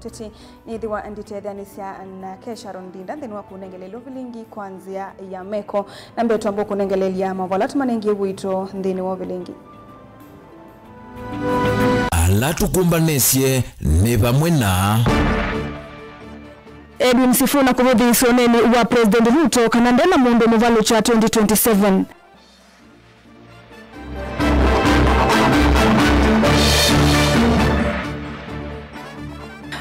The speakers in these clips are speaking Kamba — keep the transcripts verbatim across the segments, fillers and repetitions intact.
Teti nĩthĩwa nditetheanĩsya na Kesharon Ndinda nthĩnĩ wa kũnengelelya ũvilingi kwa nzĩa ya meko. Na mbee twamba kũnengelelya maũvoo ala tũmanengie witũ nthĩnĩ wa ũvilingi. Ala tũkũmbanĩsye nĩ vamwe na Edwin Sifuna kũvũthĩĩsya ũneeni wa President Ruto kana ndena mũndũ mũvalũkya twenty twenty-seven.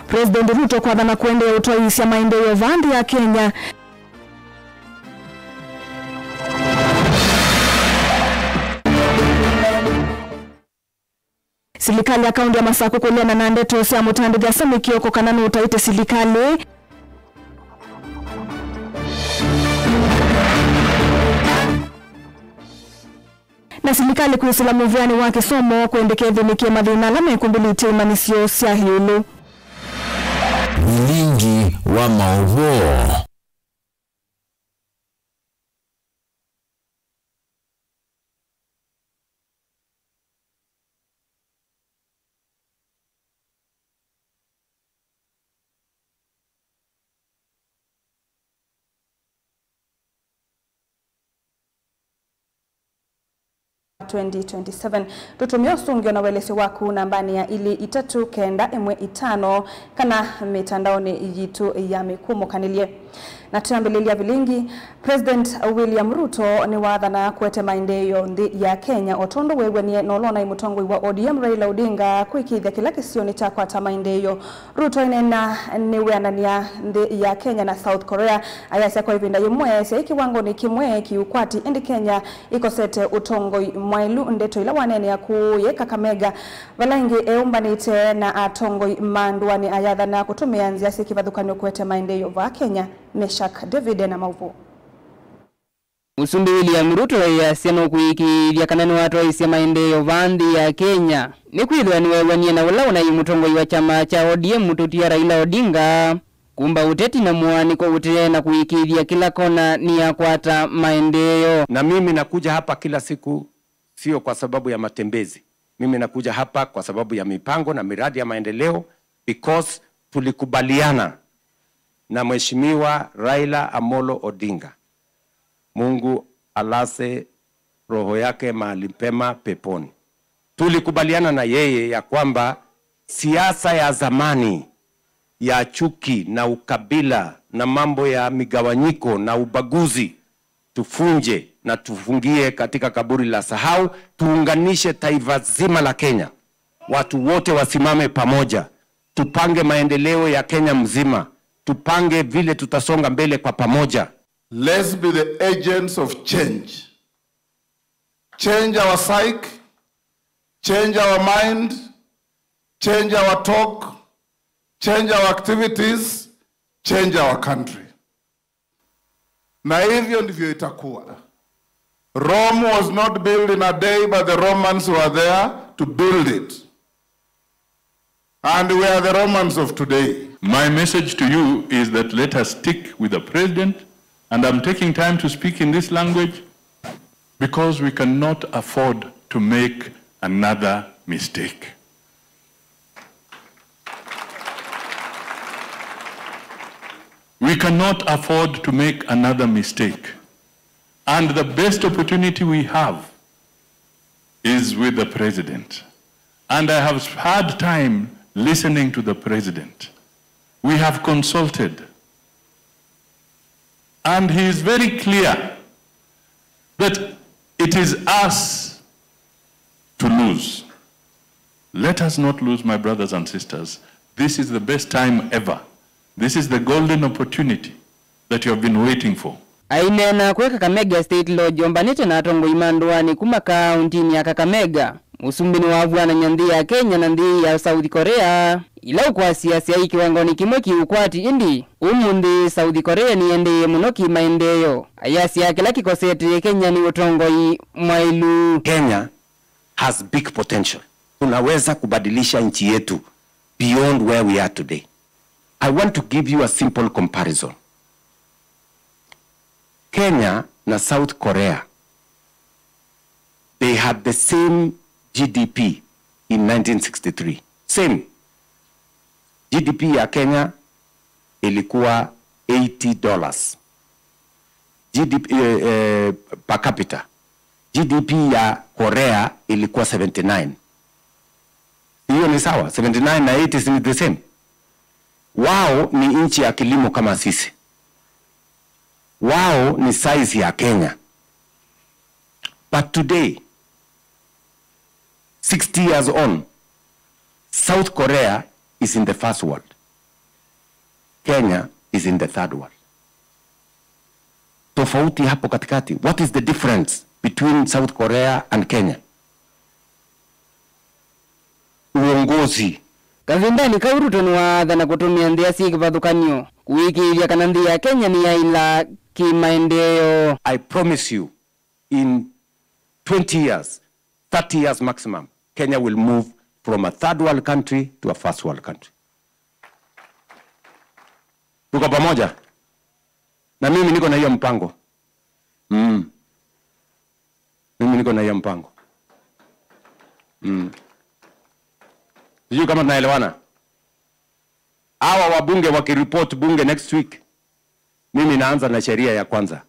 President Ruto kwathana kũendeea ũtwaĩĩsya maendeeo vaa nthĩ ya Kenya. Silikalĩ ya kaũntĩ ya Masakũ kũleana na ndeto sya mũtandĩthya Sammy Kioko kana nũtaĩte silikalĩ. Na silikalĩ kwĩsĩla mũvĩanĩ wa kĩsomo kwendekethĩnĩkĩe mathĩna ala mekũmbĩlĩtye imanyĩsyo sya ĩũlũ. Vilingi wa maũvoo. Twenty twenty-seven. Tũtũmĩa ũsũngĩo na ũelesyo waku nambanĩ ya ilĩ itatũ kenda ĩmwe itano kana mĩtandaonĩ yitũ ya mĩkũmũkanĩlye. Na twambĩlĩlya vilingi, President William Ruto nĩwathana kũete maendeeo nthĩ ya Kenya o tondũ weew'anie na ũla ũnaĩ mũtongoi wa O D M Raila Odinga kũĩkĩĩthya kĩla kĩsionĩ kyakwata maendeeo. Ruto aineena nĩwĩanany'a nthĩ ya Kenya na South Korea, ayasya kwa ĩvinda yĩmwe syaĩ kĩwangonĩ kĩmwe kĩũkwati, ĩndĩ Kenya ĩkosete ũtongoi mwaĩlu. Ndeto ila waneenea kũũ ye Kakamega, vala ĩngĩ eũmbanĩte na atongoi ma ndũanĩ ayathana kũtũmĩa nzĩa syĩ kĩvathũkany'o kũete maendeeo vaa Kenya. Meshak David ena maũvoo. Mũsumbĩ William Ruto easya nũkũĩkĩĩthya kana nĩwatwaĩĩsya maendeeo vaa nthĩ ya Kenya, nĩkwĩthĩwa nĩweew'anie na ũla ũnaĩ mũtongoi wa kyama kya O D M mũtũtia Raila Odinga, kumba ũteti na mũaanĩko ũtee na kũĩkĩĩthya kĩla kona nĩyakwata maendeeo. Na mimi nakuja hapa kila siku, sio kwa sababu ya matembezi. Mimi nakuja hapa kwa sababu ya mipango na miradi ya maendeleo, because tulikubaliana na Mheshimiwa Raila Amolo Odinga, Mungu alaze roho yake mahali pema peponi. Tulikubaliana na yeye ya kwamba siasa ya zamani ya chuki na ukabila na mambo ya migawanyiko na ubaguzi tufunje na tufungie katika kaburi la sahau, tuunganishe taifa zima la Kenya. Watu wote wasimame pamoja, tupange maendeleo ya Kenya mzima, tupange vile tutasonga mbele kwa pamoja. Let's be the agents of change. Change our psyche, change our mind, change our talk, change our activities, change our country. Na hivyo ndivyo itakuwa. Rome was not built in a day, but the Romans were there to build it. And we are the Romans of today. My message to you is that let us stick with the president, and I'm taking time to speak in this language because we cannot afford to make another mistake. We cannot afford to make another mistake. And the best opportunity we have is with the president. And I have had time listening to the president. We have consulted. And he is very clear that it is us to lose. Let us not lose, my brothers and sisters. This is the best time ever. This is the golden opportunity that you have been waiting for. Aineena kwĩ Kakamega State Lodge ombanĩte na atongoi ma ndũanĩ kuma kaũntinĩ ya Kakamega, mũsumbĩ nĩwavw'anany'a nthĩ ya Kenya na nthĩ ya South Korea, ila ũkwasya syaĩ kĩwangonĩ kĩmwe kĩ ũkwati, ĩndĩ ũmũnthĩ South Korea nĩyendeee mũno kĩmaendeeo. Ayasya kĩla kĩkosete Kenya nĩ ũtongoi mwaĩlu. Kenya has big potential. Tunaweza kubadilisha nchi yetu beyond where we are today. I want to give you a simple comparison. Kenya na South Korea, they had the same G D P in nineteen sixty-three. Same. G D P ya Kenya ilikuwa eighty dollars. G D P, eh, eh, per capita. G D P ya Korea ilikuwa seventy nine. Hiyo ni sawa, seventy nine na eighty ni the same. Wao ni nchi ya kilimo kama sisi. Wao ni size ya Kenya. But today, sixty years on, South Korea is in the first world. Kenya is in the third world. Tofauti hapo katikati, what is the difference between South Korea and Kenya? Uongozi. Kavindanĩ kau, Ruto nĩwaathana kũtũmĩa nzĩa syĩ kĩvathũkany'o kũĩkĩĩthya kana nthĩ ya Kenya nĩyaĩla kĩmaendeeo. I promise you, in twenty years, thirty years maximum, Kenya will move from a third world country to a first world country. Tuko pamoja? Na mimi niko na hiyo mpango. Mm. Mimi niko na hiyo mpango. Mm. Sijui kama tunaelewana. Hawa wabunge wakireport bunge next week, mimi naanza na sheria ya kwanza.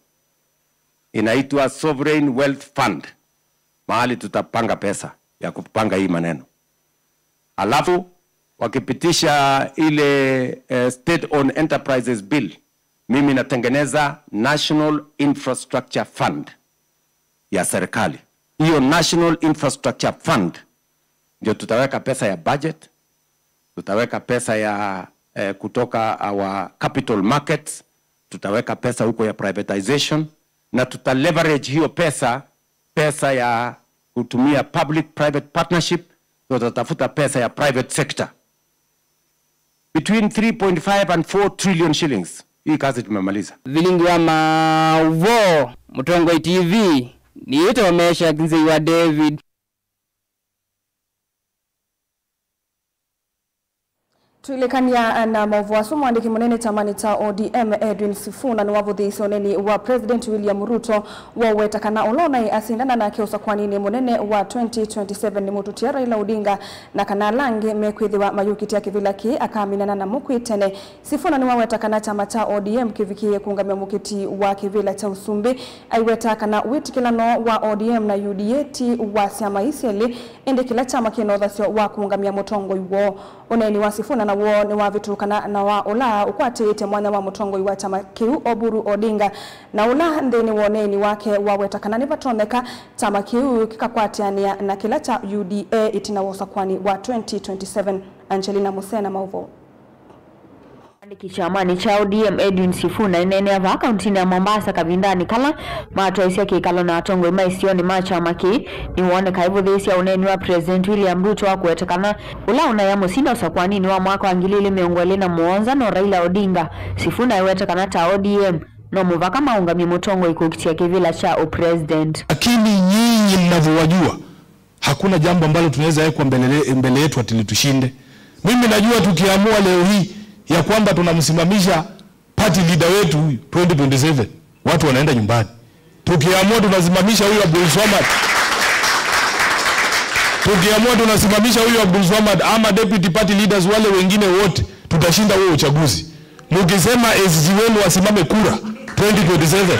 Inaitwa Sovereign Wealth Fund. Mahali tutapanga pesa ya kupanga hii maneno. Alafu wakipitisha ile, eh, State Owned Enterprises Bill, mimi natengeneza National Infrastructure Fund ya serikali. Hiyo National Infrastructure Fund ndio tutaweka pesa ya budget, tutaweka pesa ya, eh, kutoka our capital markets, tutaweka pesa huko ya privatization, na tuta leverage hiyo pesa, pesa ya kutumia public private partnership, tutatafuta pesa ya private sector. Between three point five and four trillion shillings. Hii kazi tumemaliza. Vilingi wa maũvoo, Mũtongoi T V, nĩĩtawa Meshack Nzei wa David. Twĩlĩkany'a na maũvoo asu, mũandĩki mũnene kyamanĩ kya O D M Edwin Sifuna nĩwavũthĩĩisye ũneeni wa President William Ruto wa ũweta kana ũla ũnaĩ asindana nake ũsakwaninĩ mũnene wa twenty twenty-seven nĩ mũtũtia Raila Odinga, na kana ala angĩ mekwĩthĩwa mayũkitĩa kĩvĩla kĩĩ akaminana namo kwĩ tene. Sifuna nĩwaweta kana kyama kya O D M kĩvikĩĩe kũũngamya mũkĩti wa kĩvĩla kya ũsumbĩ. Aiweta kana wĩtĩkĩlano wa O D M na U D A ti wa syama ii syelĩ, ĩndĩ kĩla kyama kĩ na ũthasyo wa kũũngamya mũtongoi woo. Ũneeni wa Sifuna naw'o nĩwavĩtũkana na wa ũla ũkwatĩĩte mwanya wa mũtongoi wa kyama kĩu, Oburu Odinga, na ũla nthĩnĩ wa ũneeni wake waweta kana nĩvatonyeka kyama kĩu kĩkakwatĩanĩa na kĩla kya U D A ĩtina wa ũsakũani wa twenty twenty-seven. Angelina Musena, maũvoo. Mwandĩki kyamanĩ kya O D M Edwin Sifuna aineenea vaa kauntinĩ ya Mombasa kavindanĩ kala matwaisye kĩkalo na atongoi ma isionĩ ma kyama kĩĩ, nĩwooneka aivũthĩĩsya ũneeni wa President William Ruto wa kũweta kana ũla ũnaĩ amũsinda ũsakwaninĩ wa mwaka wa ngili ilĩ mĩongo ĩlĩ na mũonza no Raila Odinga. Sifuna aiweta kana ta O D M no mũvaka maũngamye mũtongoi kũkitĩa kĩvĩla kya ũpresident. Lakini nyinyi mnavyowajua, hakuna jambo ambalo tunaweza wekwa mbele, mbele yetu ati litushinde. Mimi najua tukiamua leo hii ya kwamba tunamsimamisha party leader wetu huyu twenty twenty-seven, watu wanaenda nyumbani. Tukiamua tunasimamisha huyu Abdul Swamad, tukiamua tunasimamisha huyu Abdul Swamad ama deputy party leaders wale wengine wote, tutashinda huo uchaguzi. Mukisema A C C wenu wasimame kura twenty twenty-seven,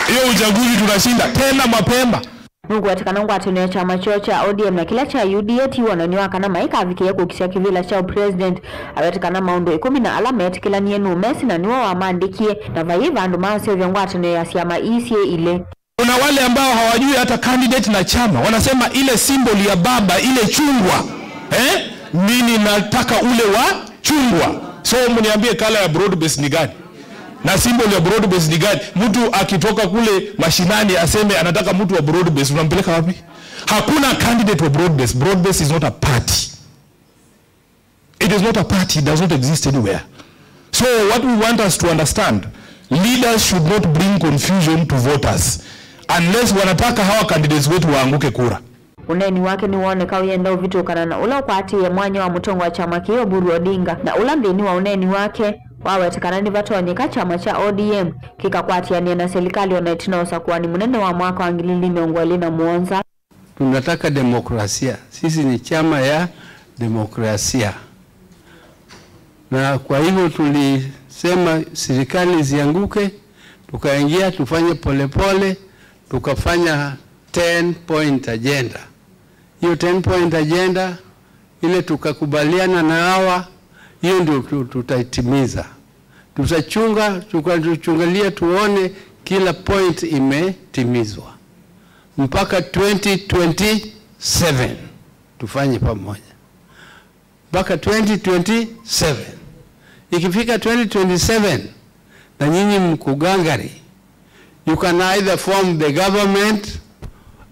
hiyo uchaguzi tunashinda tena mapema. Nũkwetĩkana ngwatanĩo ya kyama kyoo kya O D M na kĩla kya U D A ti wonany'o wa kana maikavikĩĩa kũkisya kĩvĩla kya ũpresident. Awetĩkana maũndũ ĩkũmi na ala metĩkĩlanie nũmesĩ na nĩwe wamandĩkie, na vaiĩ vandũ maaseũvya ngwatanĩo ya syama ii syĩ ilĩ. Kuna wale ambao hawajui hata candidate na chama, wanasema ile symbol ya baba, ile chungwa, eh? Mimi nataka ule wa chungwa. So mniambie color ya broad base ni gani? Na symbol ya broad base ni gani? Mtu akitoka kule mashinani aseme anataka mtu wa broad base, unampeleka wapi? Hakuna candidate wa broad base. Broad base is not a party. It is not a party, it does not exist anywhere. So what we want us to understand, leaders should not bring confusion to voters unless wanataka hawa candidates wetu waanguke kura. Ũneeni wake nĩwooneka ũyenda ũvĩtũkana na ũla ũkwatĩĩe mwanya wa mũtongoi wa kyama kĩĩ Oburu Odinga, na ũla nthĩnĩ wa ũneeni wake wawetĩkana nĩvatonyeka kyama kya O D M kĩkakwatĩanĩa na silikalĩ ona ĩtina wa ũsakũani mũnene wa mwaka wa ngili ilĩ mĩongo ĩlĩ na mũonza. Tunataka demokrasia. Sisi ni chama ya demokrasia. Na kwa hivyo tulisema serikali isianguke, tukaingia tufanye polepole, tukafanya ten point agenda. Hiyo ten point agenda ile tukakubaliana na hawa, hiyo ndio tu- tutaitimiza. Tutachunga, tutachungulia tuone kila point imetimizwa mpaka twenty twenty-seven, tufanye pamoja mpaka twenty twenty-seven. Ikifika twenty twenty-seven na nyinyi mko gangari, you can either form the government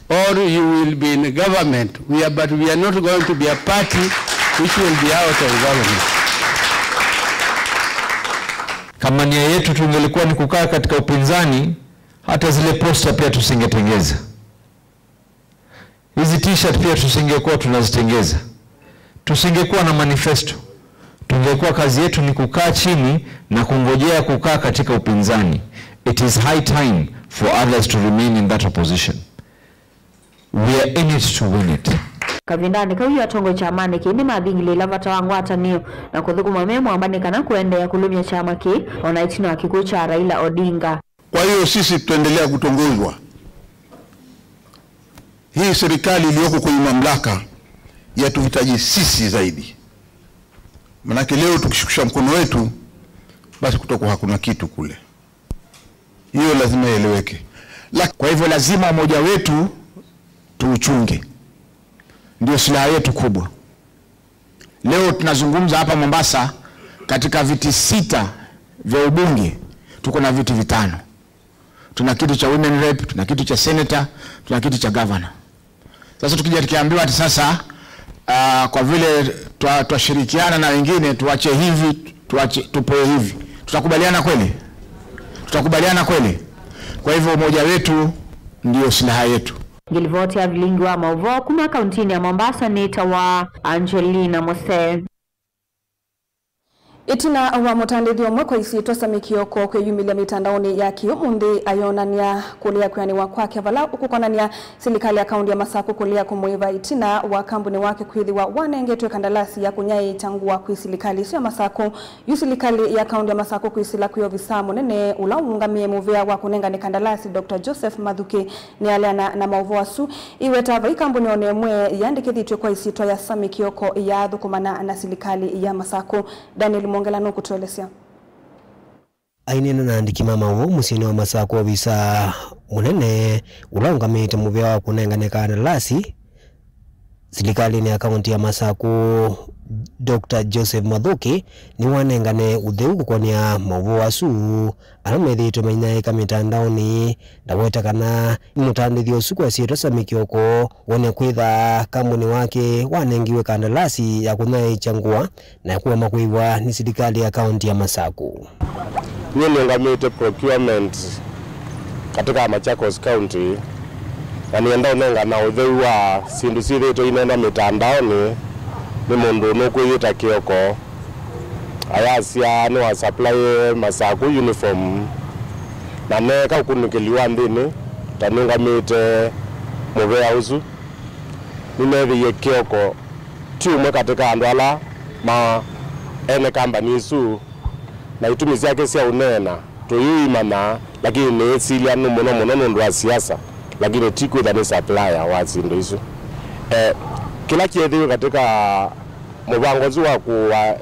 or you will be in government. We are, but we are not going to be a party which will be out of government. Kama nia yetu tungelikuwa ni kukaa katika upinzani, hata zile posta pia tusingetengeza. Hizi t-shirt pia tusingekuwa tunazitengeza. Tusingekuwa na manifesto. Tungekuwa kazi yetu ni kukaa chini na kungojea kukaa katika upinzani. It is high time for others to remain in that opposition. We are in it to win it. Kavindanĩ kau, yu atongoi kyamanĩ kĩĩ nĩmathingilĩĩla vata wa ngwatanĩo na kũthũkũma me mwamba nĩ kana kũendeea kũlũmya kyama kĩĩ, o na ĩtina wa kĩkw'ũ kya Raila Odinga. Kwa hiyo sisi tutaendelea kutongozwa. Hii serikali iliyoko kwenye mamlaka yatuhitaji sisi zaidi. Manake leo tukishukisha mkono wetu, basi kutakuwa hakuna kitu kule. Hiyo lazima ieleweke. La, kwa hivyo lazima umoja wetu tuuchunge. Ndio silaha yetu kubwa. Leo tunazungumza hapa Mombasa, katika viti sita vya ubunge, tuko na viti vitano. Tuna kiti cha women rep, tuna kiti cha senator, tuna kiti cha governor. Sasa tukija tukiambiwa ati sasa, ah, kwa vile twa- twashirikiana na wengine, tuache hivi, tuache, tupewe hivi. Tutakubaliana kweli? Tutakubaliana kweli? Kwa hivyo umoja wetu ndio silaha yetu. Ngilivoti ya vilingi wa mauvoo kuma kauntinĩ ya Mombasa nĩtawa Angelina Mose. Ĩtina wa mũtandĩthyo ũmwe kwa isyĩtwa Sammy Kioko kwĩyumĩlya mĩtandaonĩ ya kĩũmũnthĩ ayonany'a kũlea kwĩanĩwa kwake vala ũkũkonany'a silikalĩ ya kaũntĩ ya Masakũ kũlea kũmũĩva ĩtina wa kambunĩ wake kwĩthĩwa wanengetwe kandalasi ya kũnyaĩĩkya ngũa kwĩ silikalĩ ĩsu ya Masakũ. Yu silikalĩ ya kaũntĩ ya Masakũ kwĩsĩla kwĩ ovisaa mũnene ũla ũũngamĩe mũvea wa kũnengane kandalasi, Doctor Joseph Mathuki, nĩaleana na maũvoo asu. Ĩweta vai kambuni o na ĩmwe yĩandĩkĩthĩtw'e kwa ĩsyĩtwa ya Sammy Kioko yaathũkũmana na silikalĩ ya Masakũ. Daniel Mwongela nũkũtũelesya. Aineena na andĩki ma maũvoo mũsyĩnĩ wa Masakũ, ovisa mũnene ũla ũngamĩte mũvea wa kũnengane kandalasi silikalĩnĩ ya kaũntĩ ya Masakũ, Doctor Joseph Mathuki, nĩwanengane ũtheu kũkonĩa maũvoo asu ala methĩĩtwe mainyaĩĩka mĩtandaonĩ. Ndaweta kana mũtandĩthyo ũsu kwa syĩtwa Sammy Kioko wone kwĩtha kambuni wake wanengiwe kandalasi ya kũnyaĩĩkya ngũa na kũema kũĩvwa nĩ silikalĩ ya kaũntĩ ya Masakũ. Niĩ nĩũngamĩte procurement katika Machakos County, na nĩenda ũnengana ũtheu wa syĩndũ syĩthĩĩtwe ineenwa mĩtandaonĩ nĩ mũndũ nũkwĩyĩta Kioko. Ayasya nĩwa supply Masakũ uniform, na neeka ũkunĩkĩli wa nthĩnĩ ta nĩũngamĩte mũvea ũsu. Nĩneethĩie Kioko ti ũmwe katĩ ka andũ ala ma ene kambani ĩsu, na itumi syake sya ũneena tũyĩimanya, lakini nĩĩsilya nĩ mũno mũno nũndũ wa siasa, lakini ti kwĩtha nĩ supplier wa syĩndũ isu. Eh, kĩla kyeethĩiwe katĩ ka mũvango ũsu wa kũũa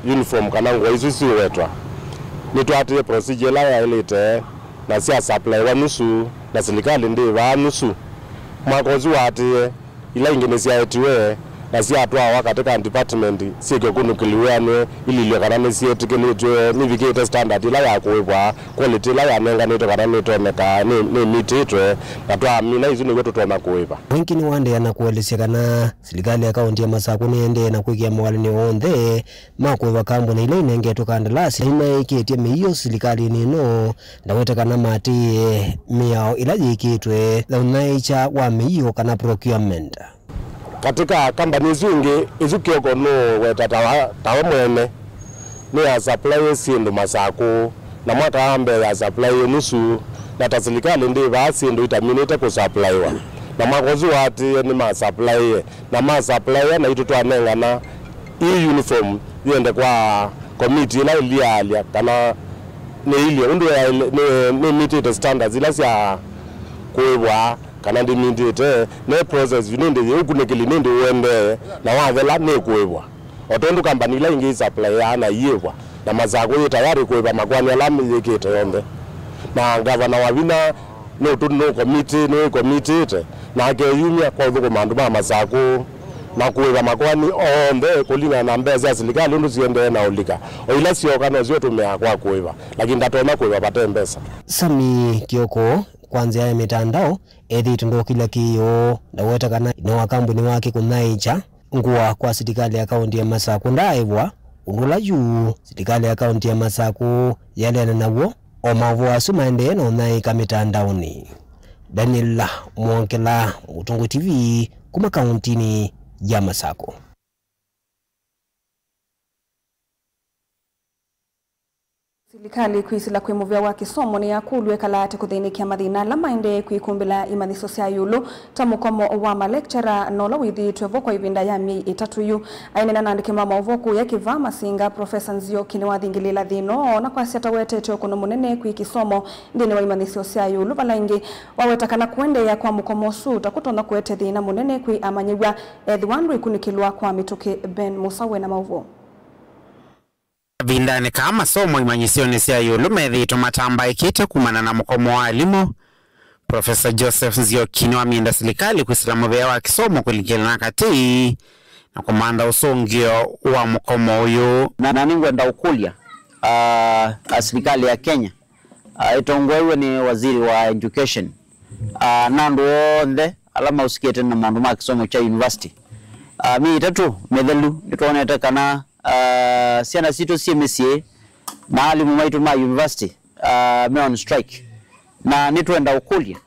uniform kana ngũa isu siũwetwa, nĩtwaatĩĩe procedure ĩla yaĩlĩte, na sya supplyiwa nusu, na silikalĩ ndĩvaa nusu. Mwaka ũsu waatĩĩe, ila ingĩ nĩsyaetiwe na syatwawa katĩ ka department syĩke ũkunĩkĩli wĩanĩe, ililw'e kana nĩsyĩtĩkĩlĩtw'e, nivikĩte standard ĩla ya kũĩvwa, quality ĩla yanenganĩtwe kana nĩtoneka, nĩ, nĩmitĩtwe, na twamina isu nĩw'o tũtonya kũĩva. Mwingĩ nĩwaendeea na kũelesya kana silikalĩ ya kaũntĩ ya Masakũ nĩendee na kwĩkĩa mawalany'o onthe ma kũĩva kambuni ila inengetwe kandalasi na inaĩkĩtye mĩio silikalĩnĩ ĩno. Ndaweta kana maatĩĩe mĩao ĩla yĩkĩtwe ya ũnyaĩĩkya wa mĩio kana procurement. Katĩ ka kambani isu ingĩ, isu Kioko nũũweta ta wa, tawe mwene, nĩya supply syĩndũ Masakũ, na mwaka wa mbee ya supply nusu, na ta silikalĩ ndĩvaa syĩndũ itaminĩte kũsuplaiwa. Na mwaka ũsu waatĩĩe nĩmasaplaĩe, na masaplaĩa, naitũ twanengana ii uniform yĩende kwa komiti ĩla ĩliaalya kana nĩilye ũndũ yaĩle-, nĩ, nĩmitĩte standards ila sya kũĩvwa kana ndĩmitĩte, ne process yu nĩndĩ yĩũkunĩkĩli nĩndĩ ũendee, na wathela nĩkũĩvwa. O tondũ kambani ila ingĩ isaplaĩaa na iyĩvwa, na Masakũ yĩ tayarĩ kũĩva makoani ala yĩkĩte yonthe. Na ngavana Wavinya nũtũ-, nũkomiti-, nĩwĩkomitĩte, na akeyumya kwa ũthũkũma andũ ma Masakũ na kũĩva makoani onthe kũlingana na mbesa sya silikalĩ ũndũ siendee na ũlika. O ila syooka nosyo ũtũmĩaa kwa kũĩva, lakini ndatonya kũĩva vate mbesa. Sami Kioko, kwa nzĩa ya mitandao, ethĩĩtwe ndokĩlya kĩĩo, ndaweta kana ĩna wa kambuni wake kũnyaĩĩkya ngũa kwa silikalĩ ya kaũntĩ ya Masakũ ndaaĩvwa, ũndũ ũla yu silikalĩ ya kaũntĩ ya Masakũ yaeleana naw'o. O maũvoo asu maendee na ũnyaĩĩka mitandaonĩ. Daniel Mwongela, Mũtongoi T V, kuma kaũntĩnĩ ya Masakũ. Silikalĩ kwĩsĩla kwĩ mũvĩa wa kĩsomo nĩyakũlw'e ĩkala ate kũthĩnĩkĩa mathĩna ala maendee kwĩkumbĩla imanyĩsyo sya ĩũlũ ta mũkomo wa malekchera na ũla wĩthĩĩtwe vo kwa ĩvinda ya myei ĩtatũ yu. Aineena na andĩki ma maũvoo kũya Kĩvaa Masinga, Profesa Nzioki nĩwathingĩlĩĩla thĩna ũũ na kwasya ta wetete ũkũno mũnene kwĩ kĩsomo nthĩnĩ wa imanyĩsyo sya ĩũlũ, vala ĩngĩ waweta kana kũendeea kwa mũkomo ũsu ta kũtonya kũete thĩna mũnene kwĩ amanyĩw'a ethĩwa andũ ikunĩkĩlwa kwa mĩtũkĩ. Ben Musa wĩ na maũvoo. Kavindanĩ kaa masomo imanyĩsyonĩ sya ĩũlũ methĩĩtwe matambaĩkĩte kumana na mũkomo wa alimũ, Profesa Joseph Nzioki nĩwamina silikalĩ kwĩsĩla mũvĩa wa kĩsomo kũlikĩla na katĩ na kũmantha ũsũngĩo wa mũkomo ũyũ. Na, na nĩngwenda ũkũlya, ah, a silikalĩ ya Kenya, ah, ĩtongoew'e nĩ waziri wa education, ah, na andũ onthe ala maũsikĩte na maũndũ ma kĩsomo kya university. Ah, myei ĩtatũ mĩthelu nĩtwonete kana ah, syana sitũ syĩ mĩsyĩ na alimũ maitũ ma university, ah, me on strike. Na nĩtwenda ũkũlya,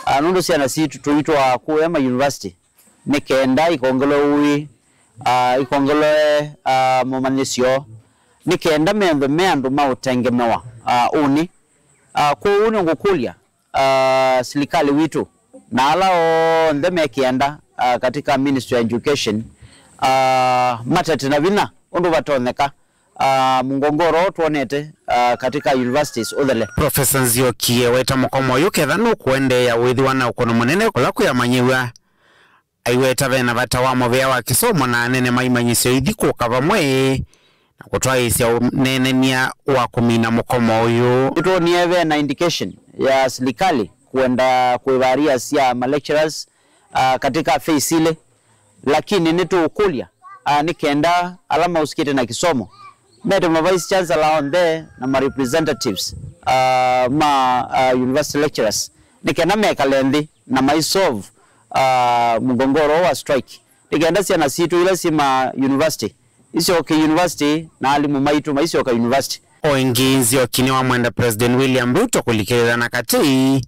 ah, nũndũ syana sitũ tũitwaa kũya ma university nĩ kenda ikongelwe ũĩ, ah, ikongelwe, ah, momanyĩsyo, nĩ kenda methwe me andũ ma ũtengemewa, ah, ũnĩ. Ah, kwoou nĩngũkũlya, ah, silikalĩ witũ na ala onthe me kĩanda, ah, katika Ministry ya Education, ah, matete na vinya ũndũ vatonyeka, ah, mũngongoro ũũ twonete, ah, katika universities ũthele. Profesa Nzioki eweta mũkomo ũyũ ketha nũkũendeea wĩthĩwa na ũkũno mũnene kũla kwĩ amanyĩw'a. Aiweta vena vata wa mũvĩa wa kĩsomo na anene ma imanyĩsyo ithi kũka vamwe na kũtwaĩĩsya ũneenany'a wa kũmina mũkomo ũyũ. Nĩtwonie vena indication ya silikalĩ kwenda kũĩva arrears sya ma lecturers, ah, katika phase ilĩ, lakini nĩtũũkũlya, ah, nĩ kenda ala maũsikĩte na kĩsomo mete ma vice chancellor onthe na ma representatives, ah, ma, ah, university lecturers nĩ kenda mekale nthĩ na mai solve, ah, mũngongoro wa strike, nĩ kenda syana sitũ ila syĩ ma university isyoke university na alimũ maitũ maisyoka university. O ĩngĩ, Nzioki nĩwamwenda President William Ruto kũlikĩlĩla na katĩ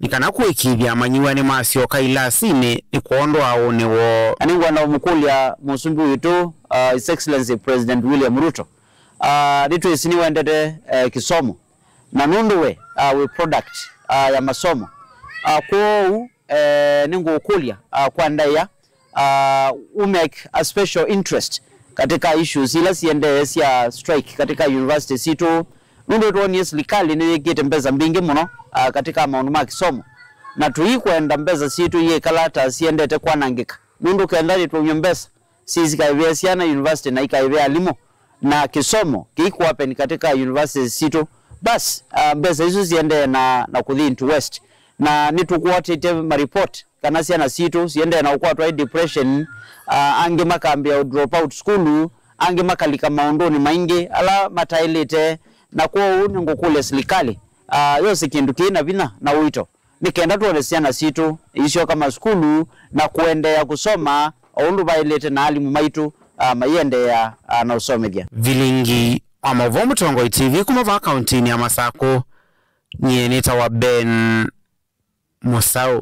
nĩ kana kũĩkĩĩthya amanyĩw'a nĩmasyoka ilasinĩ nĩ kwondũ wa ũnĩ woo. Na nĩngwenda ũmũkũlya mũsumbĩ witũ, uh, His Excellency President William Ruto, uh, nĩtwĩsĩ nĩwendete, eh, kĩsomo, na nũndũ we, uh, wĩ product, uh, ya masomo. Uh, kwoou, eh, nĩngũũkũlya, uh, kwa ndaĩa, uh, u make a special interest katika issues ila siendee sya strike katika university sitũ, nũndũ nĩtwonie silikalĩ nĩyĩkĩte mbesa mbingĩ mũno, uh, katika maũndũ ma kĩsomo, na tũikwenda mbesa sitũ iyĩkala ta siendete kwanangĩka, nũndũ kenda nĩtwaumya mbesa sisikaĩvĩa syana university na ikaĩvĩa alimũ, na kĩsomo kĩikũapeni katika university sitũ, basi, uh, mbesa isu siendee na, na kũthi into waste. Na nĩtũkwatĩte maripoti kana syana sitũ siendee na ũkwatwa nĩ depression, ah, angĩ makambĩa ũ drop out sukulu, angĩ makalika maũndũnĩ maingĩ ala mataĩlĩte. Na kwoou nĩngũkũlya silikalĩ, ah, yose kĩndũ kĩĩ na vinya na ũito nĩ kenda twone syana sitũ iisyoka masukulu na kũendeea kũsoma o ũndũ vaĩlĩte na alimũ maitũ, ah, maiendeea, ah, na ũsomethya. Vilingi wa maũvoo Mũtongoi T V kuma vaa kaũntĩnĩ ya Masakũ, nyie nĩtawa Ben Mũsaũ.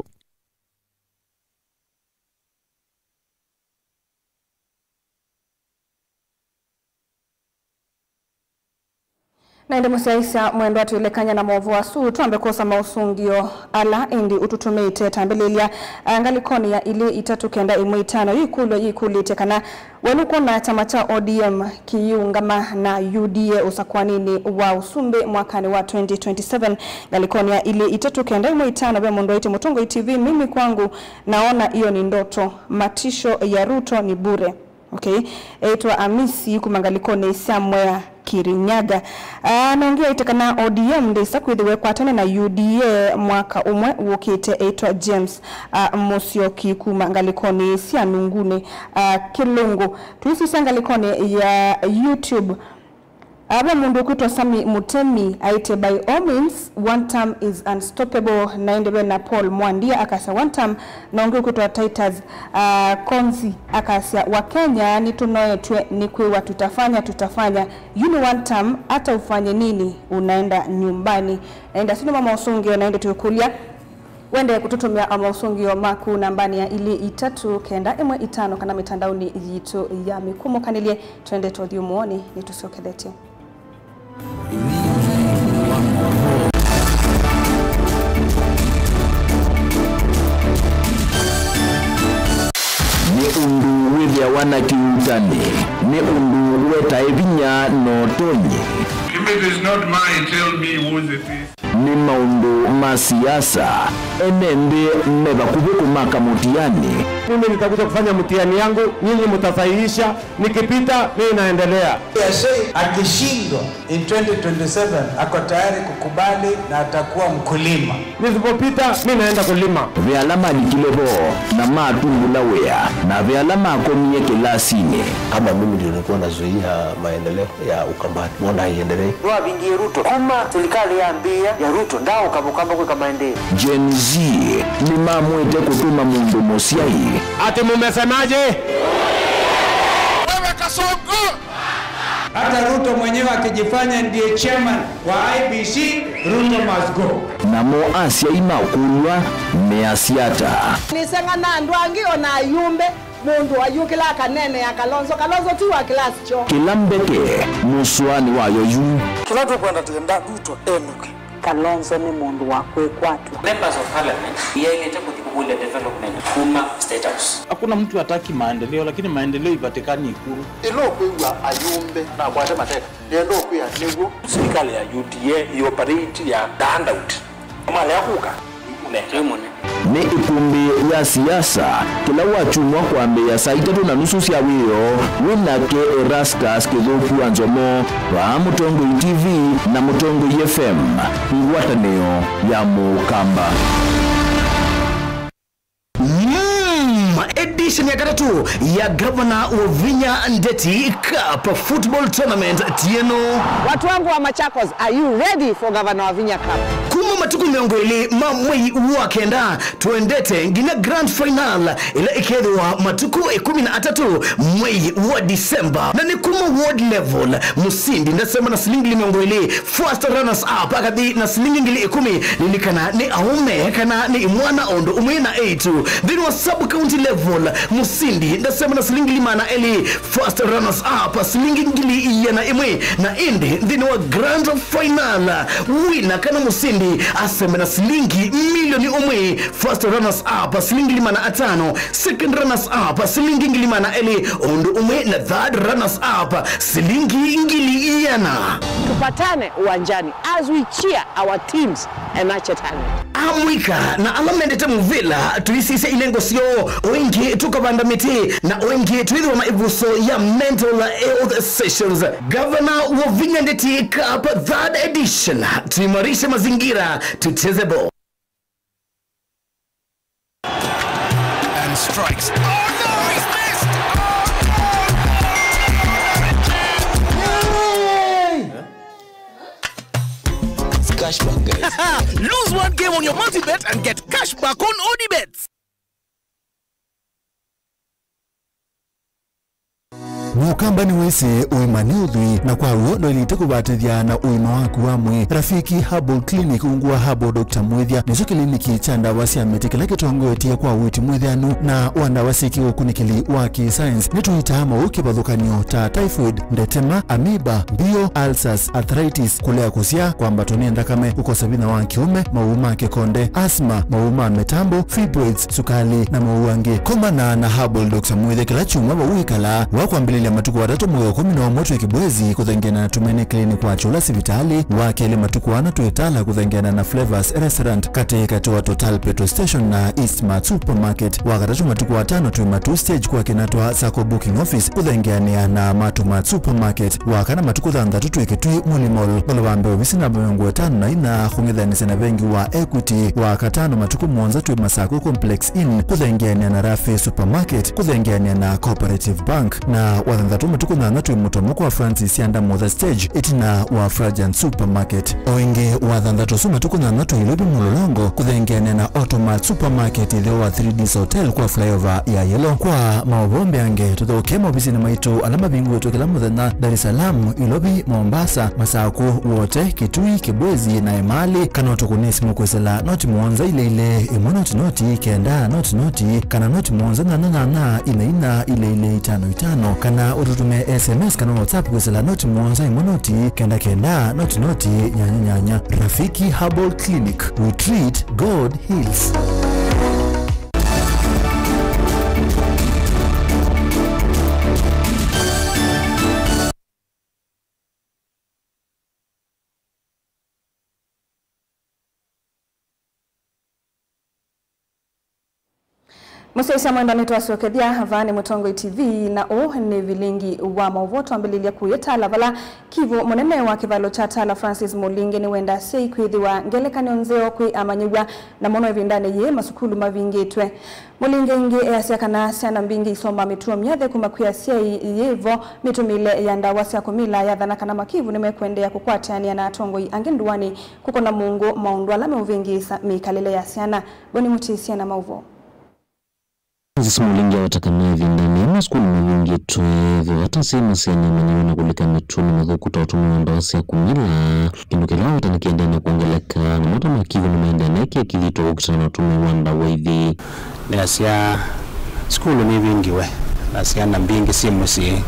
Na ĩndĩ mũsyaĩĩsya mwendwa, twĩlekany'a na maũvoo asu, twambe kwosa maũsũngĩo ala ĩndĩ ũtũtũmĩĩte. Tambĩlĩlya, ah, ngalĩkonĩ ya ilĩ itatũ kenda ĩmwe itano, yĩkũlyo yĩkũlĩtye kana we nũkwona kyama kya O D M kĩyĩũngama na U D A ũsakũanĩnĩ wa ũsumbĩ mwakanĩ wa twenty twenty-seven. Ngalĩkonĩ ya ilĩ itatũ kenda ĩmwe itano, ve mũndũ waĩtye, Mũtongoi T V, mimi kwangu naona hiyo ni ndoto, matisho ya Ruto ni bure. Okay. Eĩtwa Amisi kuma ngalĩkonĩ sya Mwea, Kirinyaga. Ah, na ũngĩ aĩtye kana O D M ndĩsa kwĩthĩwa ĩkwatane na U D A mwaka ũmwe wũkĩte, eĩtwa James, ah, Mũsyoki kuma ngalĩkonĩ sya Nungunĩ, ah, Kĩlũngũ. Tũisisya ngalĩkonĩ ya YouTube. Ah, ve mũndũ ũkwĩtwa Sami Mũtemi aĩtye, by all means, one term is unstoppable. Na ĩndĩ ve na Paul Mwandia akasya one term, na ũngĩ ũkwĩtwa Titus, ah, Konzi akasya, Wakenya nĩtũnoetw'e nĩ kwĩwa tutafanya, tutafanya. Yu nĩ one term, hata ufanye nini, unaenda nyumbani. Na ĩndĩ asu nĩmo maũsũngĩo, na ĩndĩ twĩkũlya, wende kũtũtũmĩa o maũsũngĩo maku nambanĩ ya ilĩ itatũ kenda ĩmwe itano kana mĩtandaonĩ yitũ ya mĩkũmũkanĩlye. Twendete ũthyũmũonĩ, nĩtũsyokethetye. Nĩ ũndũ wĩthĩawa na kĩuutani, nĩ ũndũ wetae vinya na ũtonyi. If it is not mine, tell me whose it is. Nĩ maũndũ ma siasa, ene nthĩ me vakuvĩ kũmaka mũtiani. Mimi nitakuja kufanya mtihani yangu, nyinyi mtasahihisha, nikipita, mimi naendelea. Yashe akishindwa in twenty twenty-seven, ako tayari kukubali na atakuwa mkulima. Nisipopita, mimi naenda kulima. Ve ala malikile vo na matumbula wĩa, na ve ala makomie kĩlasinĩ. Kama mimi ndio nilikuwa nazuia maendeleo ya Ukambani, mbona haiendelei? Nĩwavingie Ruto. Kuma serikali yambĩĩa ya Ruto, ndaũka Ũkamba kwĩka maendeeo. Gen Z nĩmamwĩte kũtũma mũndũ mũsyai. Ati mumesemaje? Wewe Kasongo! Hata Ruto mwenyewe akijifanya ndiye chairman wa I E B C, Ruto must go. Namo asyai makũlw'a measya ata? Nĩseng'ana andũ angĩ o na ayumbe. Mũndũ ayũkĩla akaneenea Kalonzo. Kalonzo ti wa class kyo. Kĩla mbeke mũsũanĩ wayo yu. Kĩla tũkwenda, twenda Ruto enũke. Kalonzo nĩ mũndũ wa kwĩkwatw'a. Members of Parliament yaĩlĩte kũthi kũkũlya development kuma State House. Hakuna mtu hataki maendeleo, lakini maendeleo ipatikani Ikulu. Ĩla ũkwĩw'a ayumbe nakwate mateka, nĩenda ũkwĩa nĩw'o. Serikali ya U D A ĩoperate ya the handout. Malea kũka. Nĩ ĩkũmbĩ ya siasa kĩla wakyumwa kwambĩĩa saa itatũ na nusu sya wĩoo, wĩ nake Erastus Kĩthũku wa Nzomo, vaa Mũtongoi T V na Mũtongoi F M, ngwatanĩo ya Mũkamba. Mm, edition ya katatũ ya Governor Wavinya Ndeti Cup Football Tournament tieno. Watu wangu wa Machakos, are you ready for Governor Wavinya Cup? Kuma matukũ mĩongo ĩlĩ ma mwei wa kenda, twendete nginya grand final ĩla ĩkethĩwa matukũ ĩkũmi na atatũ mwei wa December. Na nĩ kuma ward level, mũsindi ndasema na silingi mĩongo ĩlĩ, first runners up akathi na silingi ngili ĩkũmi, lilikana nĩ aũme kana nĩ imwana o ũndũ ũmwe na eĩtu. Nthĩnĩ wa sub county level, mũsindi ndasema na silingi ngili maana elĩ, first runners up silingi ngili iana ĩmwe, na ĩndĩ nthĩnĩ wa grand final, wina kana mũsindi aseme na silingi milioni ũmwe, first runners up silingi ngili maana atano, second runners up silingi ngili maana elĩ, o ũndũ ũmwe na third runners up silingi ngili iana. Tupatane uwanjani as we cheer our teams and nurture talent. Amũika na ala mendete mũvĩla, tũisisye ilengo syoo, o ĩngĩ tũkavanda mĩtĩ, na o ĩngĩ twĩthĩwa na ĩvuso ya mental health sessions. Governor Wavinya Ndeti Cup third edition, tuimarishe mazingira, tucheze ball. And strikes. Oh no, he's missed! Oh no, no, no, no, no, no. It's cashback, guys. Lose one game on your multi-bet and get cashback on Odibets. Mũkamba nĩwĩsĩ ũima nĩ ũthwii, na kwa w'o ndwaĩlĩte kũvatĩthya na ũima waku wa mwĩĩ. Rafiki Herbal Clinic ungu wa Herbal Doctor Mwĩthya nĩkyo kĩliniki kya ndawa sya mĩtĩ kĩla kĩtongoetye kwa ũiiti mwĩthĩanu na wa ndawa syĩ kĩũkunĩkĩli wa kĩ-science. Nĩtũitaa maũũ kĩvathũkany'o ta typhoid, ndetema, amoeba, mbio, ulcers, arthritis, kũlea kũsyaa, kwambatwa nĩ nthakame, kũkosa vinya wa kĩũme, maũũ ma kĩkonde, asthma, maũũ ma mĩtambo, fibroids, sukali, na maũũ angĩ. Komana na Herbal Doctor Mwĩthya kĩla kyumwa vau wĩkalaa. Wa kwambĩlĩlya matukũ atatũ mwei wa ĩkũmi na ũmwe twĩ Kibwezi kũthengeana na Tumaini Clinic wa Kyũla sivitalĩ, wa kelĩ matukũ ana twĩ Tala kũthengeana na Flavors Restaurant, katĩ katĩ wa Total Petrol Station na East Mart Supermarket, wa katatũ matukũ atano twĩ Matuu Stage kwa Kinatwa Sacco Booking Office kũthengeanĩa na Matuu Mart Supermarket, wa kana matukũ thanthatũ twĩ Kitui Muli Mall, ngolova mbee ovisi namba mĩongo ĩtano na inya kũng'ethanĩsya na vengi wa Equity, wa katano matukũ mũonza twĩ Masako Complex Inn kũthengeanĩa na Rafi Supermarket kũthengeanĩa na Cooperative Bank, na wa thanthatũ matukũ nyanya twĩ Mũtomo kwa Francis Yanda Mother Stage ĩtina wa Frajan Supermarket. O ĩngĩ wa thanthatũ ũsu matukũ nyanya twĩ Ilovi Mũlolongo kũthengeanĩa na Automat Supermarket ĩtheo wa three Ds Hotel kwa flyover ya Yellow. Kwa maũvoo mbeange, tũthokee maovisinĩ maitũ ala mavingũĩtwe kĩla mũthenya Dar es Salaam, Ilovi, Mombasa, Masako, Wote, Kitui, Kibwezi, na Emali, kana ũtũkũne simũ kwĩsĩla noti mũonza ilĩ ilĩ, ĩmwe noti noti, kenda noti noti, kana noti mũonza nyanya nyanya, ina ina, ilĩ ilĩ, itano itano, kana ũtũtũme S M S kana WhatsApp kwĩsĩla noti mũonza ĩmwe noti, kenda kenda, noti noti, nyanya nyanya. Rafiki Herbal Clinic, we treat, God heals. Mũsyaĩĩsya mwendwa, nĩtwasokethya vaa nĩ Mũtongoi T V, na ũũ nĩ vilingi wa maũvoo. Twambĩlĩlya kũya Tala, vala kivũ mũnene wa kĩvalo kya Tala Francis Mũlingi nĩwenda asyai kwĩthĩwa ngelekany'o nzeo kwĩ amanyĩw'a, na mũno ĩvindanĩ yĩĩ masukulu mavingĩtwe. Mũlingi ĩngĩ easya kana syana mbingĩ isomaa mĩtuo myathĩku kuma kwĩ asyai, yĩvo mĩtũmĩle ya ndawa sya kũmila yathana kana makivu nĩmekũendeea kũkwatĩanĩa na atongoi angĩ ndũanĩ kũkũna mũngũ maũndũ ala meũvĩngĩĩsa mĩkalĩle ya syana. Boni Mũtĩsya na maũvoo. Francis Mũlingi aweta kana ĩvindanĩ yĩĩ masukulu mavingĩtwe, ethĩwa ata syana syĩna amanyĩw'a na kũlika mĩtuonĩ mĩthũku ta ũtũmĩi wa ndawa sya kũmila, kĩndũ kĩla aweta nĩkĩendee na kwongeleka, na mata ma kivu nĩmaendee na ĩkĩa kĩthito kũkitana na ũtũmĩi wa ndawa ithi. Nĩasya sukulu nĩvingĩwe na syana mbingĩ syĩ mũsyĩ,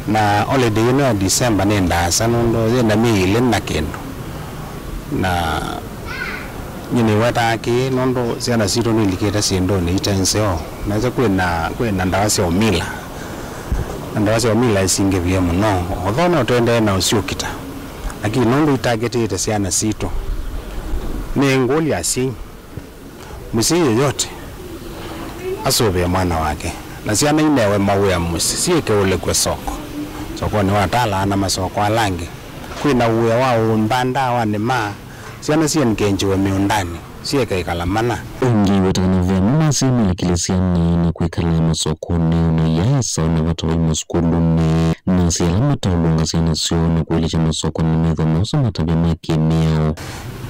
na holiday ĩno ya December nĩ ndaasa nũndũ yĩna myei ĩlĩ na kĩndũ. Na nyie nĩwetaa kĩĩ nũndũ syana sitũ nĩilikĩte syĩndũnĩ ite nzeo. Nesa kwĩna, kwĩna ndawa sya ũmila, na ndawa sya ũmila isingĩvie mũno. Although no tũendee na ũsyũkita, lakini nũndũ itargetĩte syana sitũ, nĩ ngũlya asyai, mũsyai yeyote asũvĩe mwana wake, na syana inewe mawĩa mũsyĩ, syĩke ũlĩkw'e soko, sokonĩ wa Tala na masoko ala angĩ. Kwĩna ũĩa wa ũũmba ndawanĩ ma syana siengenjiwe mĩũndanĩ, syĩke ĩkala mana. Ũngĩ wetangana ve amwe masya malekile syana na kwĩkala masokonĩ, ona iyaĩ sawa na vata vai masukulunĩ, na syala mataũlũnga syana syoo na kũilĩkya masokonĩ methwa maosa matavya ma kĩmĩao.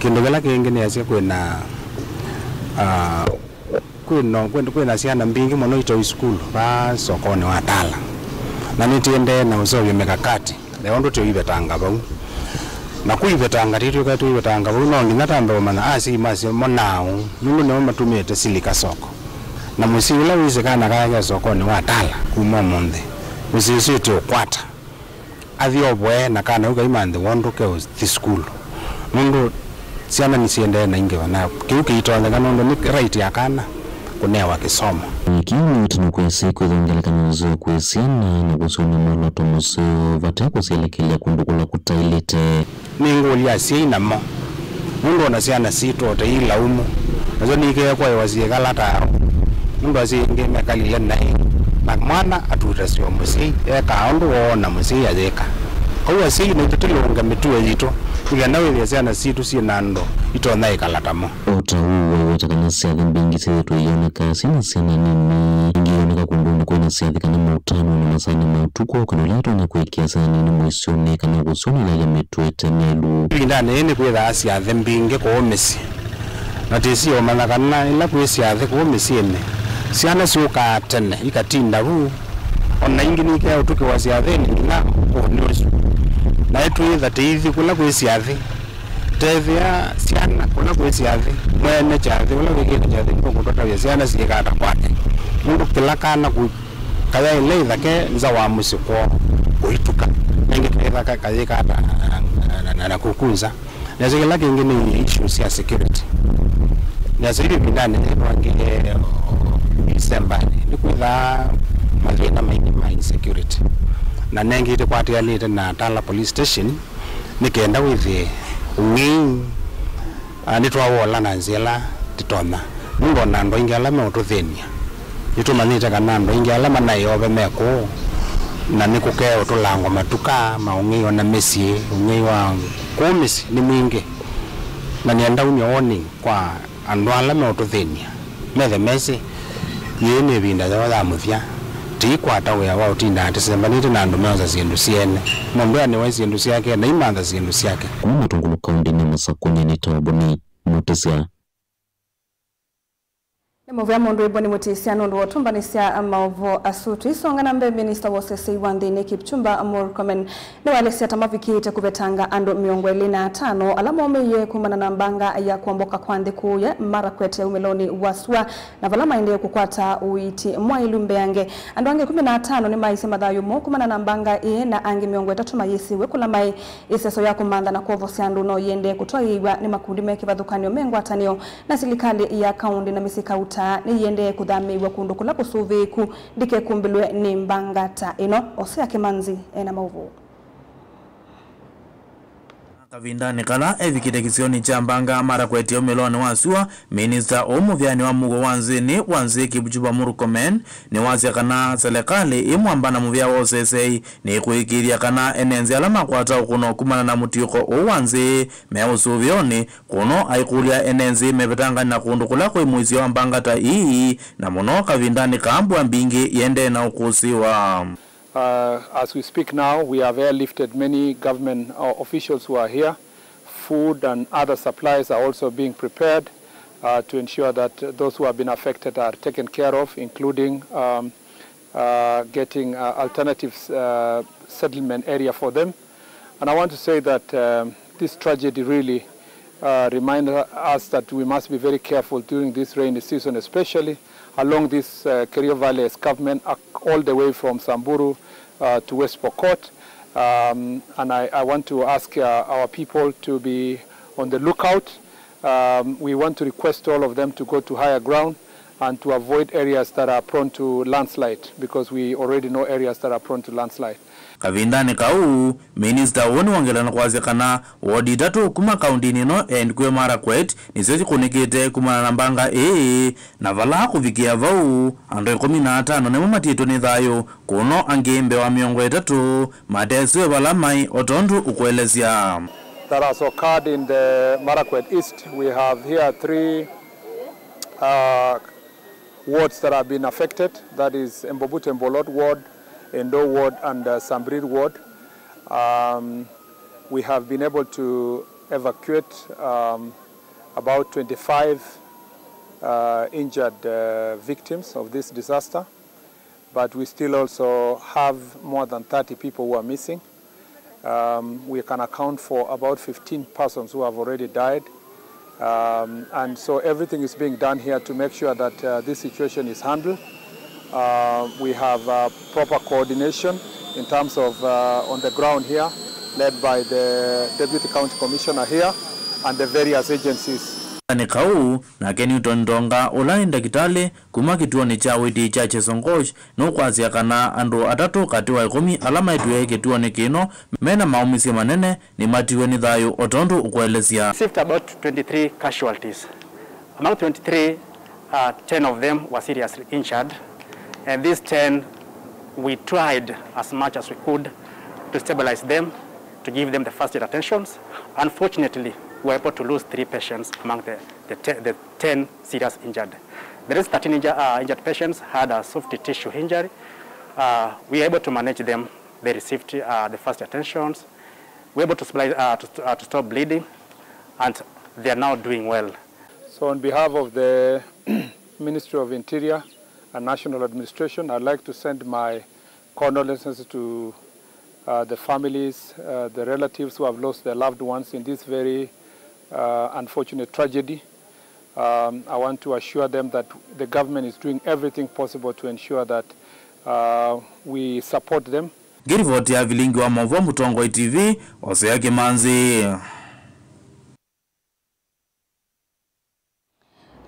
Kĩndũ kĩla kĩngĩ nĩasya kwĩna, ah, kwĩna, kwĩna, kwĩna syana mbingĩ mũno itaui sukulu vaa sokonĩ wa Tala, na nĩtĩendee na ũseũvya mikakati ya ũndũ tũivetanga vau. Na kũivetanga, tĩtwĩka tũivetanga vau, no nginya tambe ũmanya asyai masyo mo naaũ, nũndũ nĩmo matũmĩte silika soko. Na mũsyai ũla wĩsĩ kana kake ke sokonĩ wa Tala kuma ũmũnthĩ, mũsyai ũsu ĩtĩ ũkwata. Athi ovoe na kana ũu kaima nthĩ wondũ ke ũthi sukulu. Nũndũ syana nĩsiendee na ingĩva, na kĩu kĩitonyeka nũndũ nĩ right ya kana kũnewa kĩsomo. Kĩu nĩ ũtano kwĩsĩ kwĩthwa ngelekany'o nzeo kwĩ syana na kũsyona mwoloto mũseo vate kũsyelekelya kũndũ kũla kũtaĩlĩte. Nĩ ngũlya asyai namo, nũndũ ona syana sitũ o ta ilaumu, nasyo niikĩe kwaĩwa syĩkala ta ao, nũndũ asyai aingĩ mekalile naĩ, na mwana atutasya o mũsyai, ekaa ũndũ woona mũsyai ayĩka. Kwoou asyai naitũ tũlũnge mĩtuo yitũ, nĩ kenda wĩthĩe syana sitũ syĩ na andũ itonya ĩkala tamo. O ta ũu, waiweta kana syathĩ mbingĩ syĩthĩtwe iyoneka syĩ na syana nini, ingĩ iyoneka kũndũnĩ kwĩ na syathĩ kana maũtano na masaa ma ũtukũ, kana ũla atonya kwĩkĩa syana nini mũisyonĩ kana kũsyona ila yamĩtwĩte mĩelu. Ĩvindanĩ yĩĩ nĩkwĩthaa syathĩ mbingĩ kũũ mĩsyĩ, na tĩsie ũmanya kana ĩla kwĩ syathĩ kũũ mĩsyĩnĩ, syana syũkaa tene ikatinda vu, O na ĩngĩ nĩkea ũtukĩ wa syathĩnĩ nginya ũkũũnĩ ũsu. Naĩ twĩĩtha tĩithi kũla kwĩ syathĩ. Tethĩa syana kũla kwĩ syathĩ. Mwene kyathĩ ũla wĩkĩte kyathĩ nũkũtũtavya syana syĩkata kwake. Nũndũ kĩla kana kũ-, kayaĩle ĩthake nza wa mũsyĩ kwoo kũituka. Nengĩ kaĩthaka kayĩkata na, na, na, na kũkunza. Nasyo kĩla kĩngĩ nĩ issue sya security. Nasyo yu ĩvindanĩ yĩtwangĩe December-nĩ, nĩkwĩthaa mathĩna maingĩ ma insecurity. Na nengĩ tĩkwatĩanĩte na Tala Police Station, nĩ kenda wĩthĩe ũng'ei, ah, nĩtwawola na nzĩa ĩla tĩtonya. Nũndũ o na andũ aingĩ ala meũtũthĩny'a, nĩtũmanyĩte kana andũ aingĩ ala manaĩ ove me kũũ, na nĩkũkeũtũlangwa matuka ma ũng'ei, o na mĩsyĩ, ũng'ei wa kũũ mĩsyĩ nĩ mwingĩ. Na nĩenda umya warning kwa andũ ala meũtũthĩny'a, methe mesĩ, yĩĩ nĩ ĩvinda yoo ya mũthya. Tĩikwata wĩa wa ũtindaa tĩsembanĩte na andũ meosa syĩndũ syeene. Mũndũ anĩwe syĩndũ syake na imantha syĩndũ syake. Kuma Matungulu kaũntĩnĩ ya Masakũ, nyie nĩ Tawaboni Mũtĩsya. Nĩ mũvea mũndũ wĩ Boni Mũtĩsya nũndũ wa ũtũmbanĩsya maũvoo asu. Tũisonga na mbee, minista wa ũsesei wa nthĩnĩ Kipchumba Murkomen nĩwaelesya ta mavikĩĩte kũvetanga andũ mĩongo ĩlĩ na atano ala maũmĩie kumana na mbanga ya kũomboka kwa nthĩ kũũya Marakwet ya umĩlonĩ wa sua, na vala maendee kũkwata ũiiti mwaĩlu mbeange. Andũ angĩ ĩkũmi na atano nĩmaisye mathayũ moo kumana na mbanga ĩĩ, na angĩ mĩongo ĩtatũ mayĩsĩwe kũla maĩ. Ĩseso ya kũmantha na kwovosya andũ no yĩendee kũtwaĩĩw'a nĩ makundi me kĩvathũkany'o me ngwatanĩo na silikalĩ ya kaũndĩ na mĩsyĩ kauta nĩyĩendee kũthamĩĩw'a kũndũ kũla kũsũvĩĩku ndikekumbĩlwe nĩ mbanga ta ĩno. Osea Kĩmanzi ena maũvoo. Kavindanĩ kala evikĩte kĩsionĩ kya mbanga Marakwet ya umĩlonĩ wa sua, minista ũũ mũvĩanĩ wa mũuo wa nthĩnĩ wa nthĩ Kipchumba Murkomen nĩwasya kana selekalĩ ĩ mwamba na mũvĩa wa ũsesei nĩkũĩkĩĩthya kana ene nthĩ ala makwata ũkũno kumana na mũtiũko ũũ wa nthĩ me ũsũvĩonĩ. Kũno aikũlya ene nthĩ mevetangane na kũndũ kũla kwĩ mũisyo wa mbanga ta ii, na mũno kavindanĩ kaa mbua mbingĩ iendee na ũkũsĩĩwa. Uh, as we speak now, we have airlifted many government, uh, officials who are here. Food and other supplies are also being prepared, uh, to ensure that those who have been affected are taken care of, including, um, uh, getting, uh, alternative, uh, settlement area for them. And I want to say that, um, this tragedy really, uh, reminds us that we must be very careful during this rainy season, especially along this, uh, Kerio Valley escarpment, uh, all the way from Samburu, uh, to West Pokot. Um, and I, I want to ask, uh, our people to be on the lookout. Um, we want to request all of them to go to higher ground and to avoid areas that are prone to landslide, because we already know areas that are prone to landslide. Kavindanĩ kau, minista ũũ nĩwongelea na kwasya kana wodi itatũ kuma kaũndĩnĩ ĩno ya Elgeyo Marakwet nĩsyo sikũnĩkĩte kumana na mbanga ĩĩ, na vala kũvikĩa vau, andũ ĩkũmi na atano nĩmo matiĩtwe nĩ thayũ, kũno angĩ mbee wa mĩongo ĩtatũ matesĩwe vala maĩ, o tondũ ũkũelesya. That has occurred in the Marakwet East. We have here three, uh, wards that have been affected, that is Embobut Embolot ward, Endo ward, and, uh, Sambrir ward. Um, we have been able to evacuate, um, about twenty-five, uh, injured, uh, victims of this disaster, but we still also have more than thirty people who are missing. Um, we can account for about fifteen persons who have already died. Um, and so everything is being done here to make sure that, uh, this situation is handled. Uh, we have, uh, proper coordination in terms of, uh, on the ground here, led by the Deputy County Commissioner here and the various agencies. Nĩ kau, nake Newton Ndonga, ũla nĩ ndakĩtalĩ kuma kĩtuonĩ kya ũiiti kya Chesongoch, nũkwasya kana andũ atatũ katĩ wa ĩkũmi ala maĩtw'e kĩtuonĩ kĩno mena maũmĩsyo manene nĩmatiwe nĩ thayũ, o tondũ ũkũelesya. Received about twenty-three casualties. Among twenty-three, uh, ten of them were seriously injured, and these ten, we tried as much as we could to stabilize them, to give them the first aid attentions. Unfortunately, we were able to lose three patients among the, the, te- the ten serious injured. The rest thirteen inju- uh, injured patients had a soft tissue injury. Uh, we were able to manage them. They received, uh, the first attentions. We were able to supply, uh, to, st- uh, to stop bleeding, and they are now doing well. So, on behalf of the Ministry of Interior and National Administration, I'd like to send my Condolences to uh, the families, uh, the relatives who have lost their loved ones in this very uh, unfortunate tragedy. Um, I want to assure them that the government is doing everything possible to ensure that uh, we support them. Ngĩrivoti ya vilingi wa maũvoo Mũtongoi T V, Osea Kĩmanzi.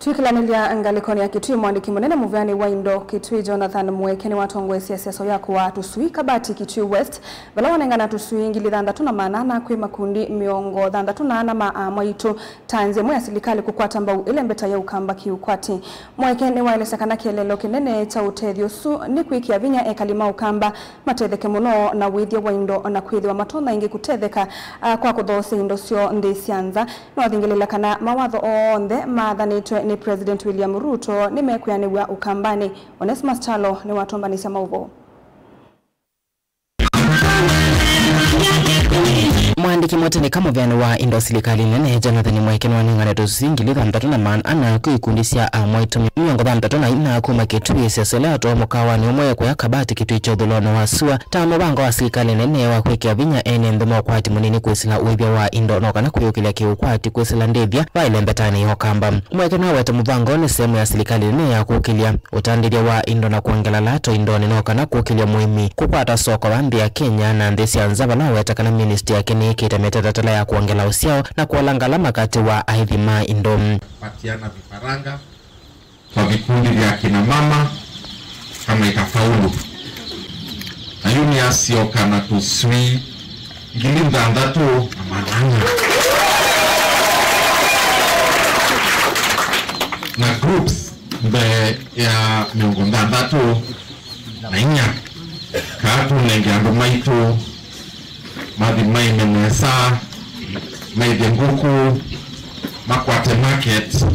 Twĩkĩlanĩlya ngalĩkonĩ ya Kitui, mwandĩki mũnene mũveanĩ wa indo Kitui Jonathan Mweke nĩwatongoesye siasa ya kũaa tũswii Kabati Kitui West, vala wanengana tũswii ngili thanthatũ na maana ana kwĩ makundi mĩongo thanthatũ na ana ma aamwaitũ ta nzĩa ĩmwe ya silikalĩ kũkwata mbau ĩlembeta ya ũkamba kĩũkwati. Mweke nĩwaelesya kana kĩeleelo kĩnene kya ũtethyo ũsu nĩ kwĩkĩa vinya ekali ma ũkamba matetheke mũno na wĩthya wa indo na kwĩthĩwa matonya ĩngĩ kũtetheka, ah, kwa kũthoosya indo syoo nthĩ sya nza. Nĩwathingĩlĩĩla kana mawatho onthe maathanĩtwe nĩ President William Ruto nĩmekwĩanĩw'a ũkambanĩ. Onesmus Kyalo nĩwatũmbanĩsya maũvoo. Mwandĩki mũtĩnĩka mũveanĩ wa indo silikalĩ nene, Jonathan Mweke, nĩwanengane tũswii ngili thanthatũ na maana ana kwĩ ikundi sya aamwaitũ mĩongo thanthatũ na ina kuma Kitui, siasa ĩla yatwawa mũkawanĩ ũmwe kũya Kabati Kitui kya ũthũĩlonĩ wa sua, ta mũvango wa silikalĩ nene wa kwĩkĩa vinya ene nthĩ ma ũkwati mũnini kwĩsĩla ũĩthya wa indo, no kana kwĩyũkĩlya kĩũkwati kwĩsĩla ndĩthya va ĩlembetanĩ ya ũkamba. Mweke nĩwaweta mũvango nĩ sehemu ya silikalĩ nene ya kũkĩlya ũtandĩthya wa indo na kwongela lato indonĩ, no kana kũkĩlya mũĩmi kũkwata soko va nthĩ ya Kenya na nthĩ sya nza, vala waweta kana ministry yake nĩĩkĩte mĩtatatala ya kwongela ũsyao na kũola ngalama katĩ wa aĩthi ma indo. Patiana vifaranga kwa vikundi vya kina mama kama itafaulu. Na yu nĩasyoka na tũswii ngili thanthatũ na maana ana. Na groups mbee ya mĩongo thanthatũ na inya, kaa tũnenge andũ maitũ mathi maĩme nesa, maĩthye ngũkũ, makwate market,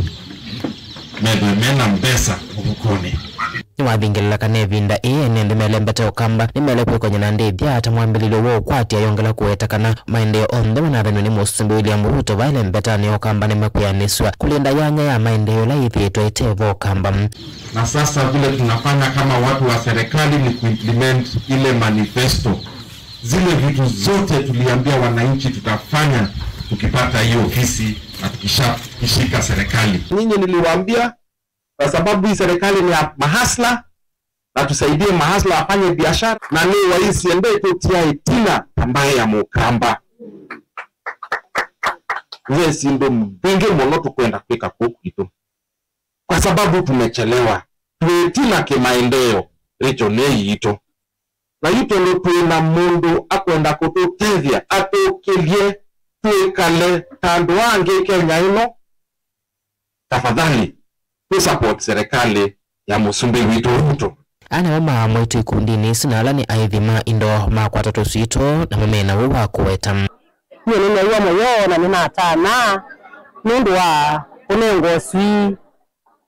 methwe mena mbesa mũvukonĩ. Nĩwathingĩlĩla kana ĩvinda ĩĩ ene nthĩ melembete ũkamba nĩmaĩle kwĩkony'a na ndĩthya ta mwambĩlĩlyo wa ũkwati, ayongela kũweta kana maendeeo onthe manathanw'e nĩ Mũsumbĩ William Ruto va ĩlembetanĩ ya ũkamba nĩmekwĩanĩsw'a kũlinda yanya ya maendeeo ĩla yĩthĩĩtwe ĩte vo ũkamba. Na sasa vile tunafanya kama watu wa serikali ni kuimplement ile manifesto, zile vitu zote tuliambia wananchi tutafanya tukipata hiyo ofisi na tukisha-, tukishika serikali. Nyinyi niliwaambia, kwa sababu hii serikali ni ya mahasla, na tusaidie mahasla wafanye biashara, na nĩ waisi ende tũtia ĩtina ta mbaĩ ya mũkamba. Ve syĩndũ mbingĩ mũno tũkwenda kwĩka kũu kwitũ, kwa sababu tumechelewa. Twĩ ĩtina kĩmaendeeo, region ĩĩ yitũ. Na yu tondũ twĩ na mũndũ akwenda kũtũtethya, atũkĩlye, twĩkale ta andũ angĩ Kenya ĩno, tafadhali, tũ support serikali ya Mũsumbĩ witũ Ruto. Aa nĩmo maamwaitũ ikundinĩ isu, na ala nĩ aĩthi ma indo makwata tũswii twoo, namo mena ũu wa kũweta. Nyie nĩneew'a mũyo na nĩnatana nũndũ wa kũnengwa ũswii,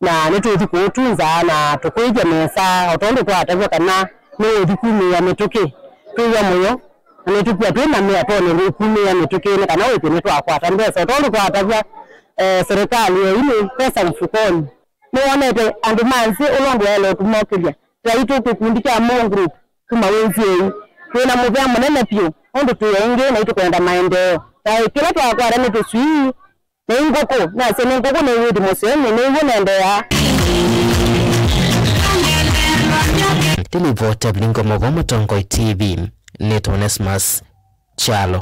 na nĩtũũthi kũũtunza na tũkwĩthya nesa, o tondũ twatavw'a kana nĩũũthi kumĩĩa mĩtũkĩ. Twĩw'a mũyo, na nĩtũkw'a twĩ na mĩatone nĩ kumĩĩa mĩtũkĩnĩ kana wĩthĩe nĩtwakwata mbesa, o tondũ twatavw'a, eh, serikali ĩĩ nĩ pesa mfukoni. Nĩwonete andũ ma nzĩ ũla ũndũ waĩle ũtũmokĩlya? Taitũ kĩkundi kya Mo Group kuma Wĩnziei, twĩ na mũvea mũnene vyũ ũndũ twĩ aingĩ na nĩtũkwenda maendeeo. Na kĩla twakwata nĩ tũswii, nĩ ngũkũ, nasya nĩ ngũkũ, nĩ wĩthi mũseo, nĩ nĩw'o nendeea. Nĩ livoti ya vilingi wa maũvoo Mũtongoi T V, nĩtwa Onesmus Kyalo.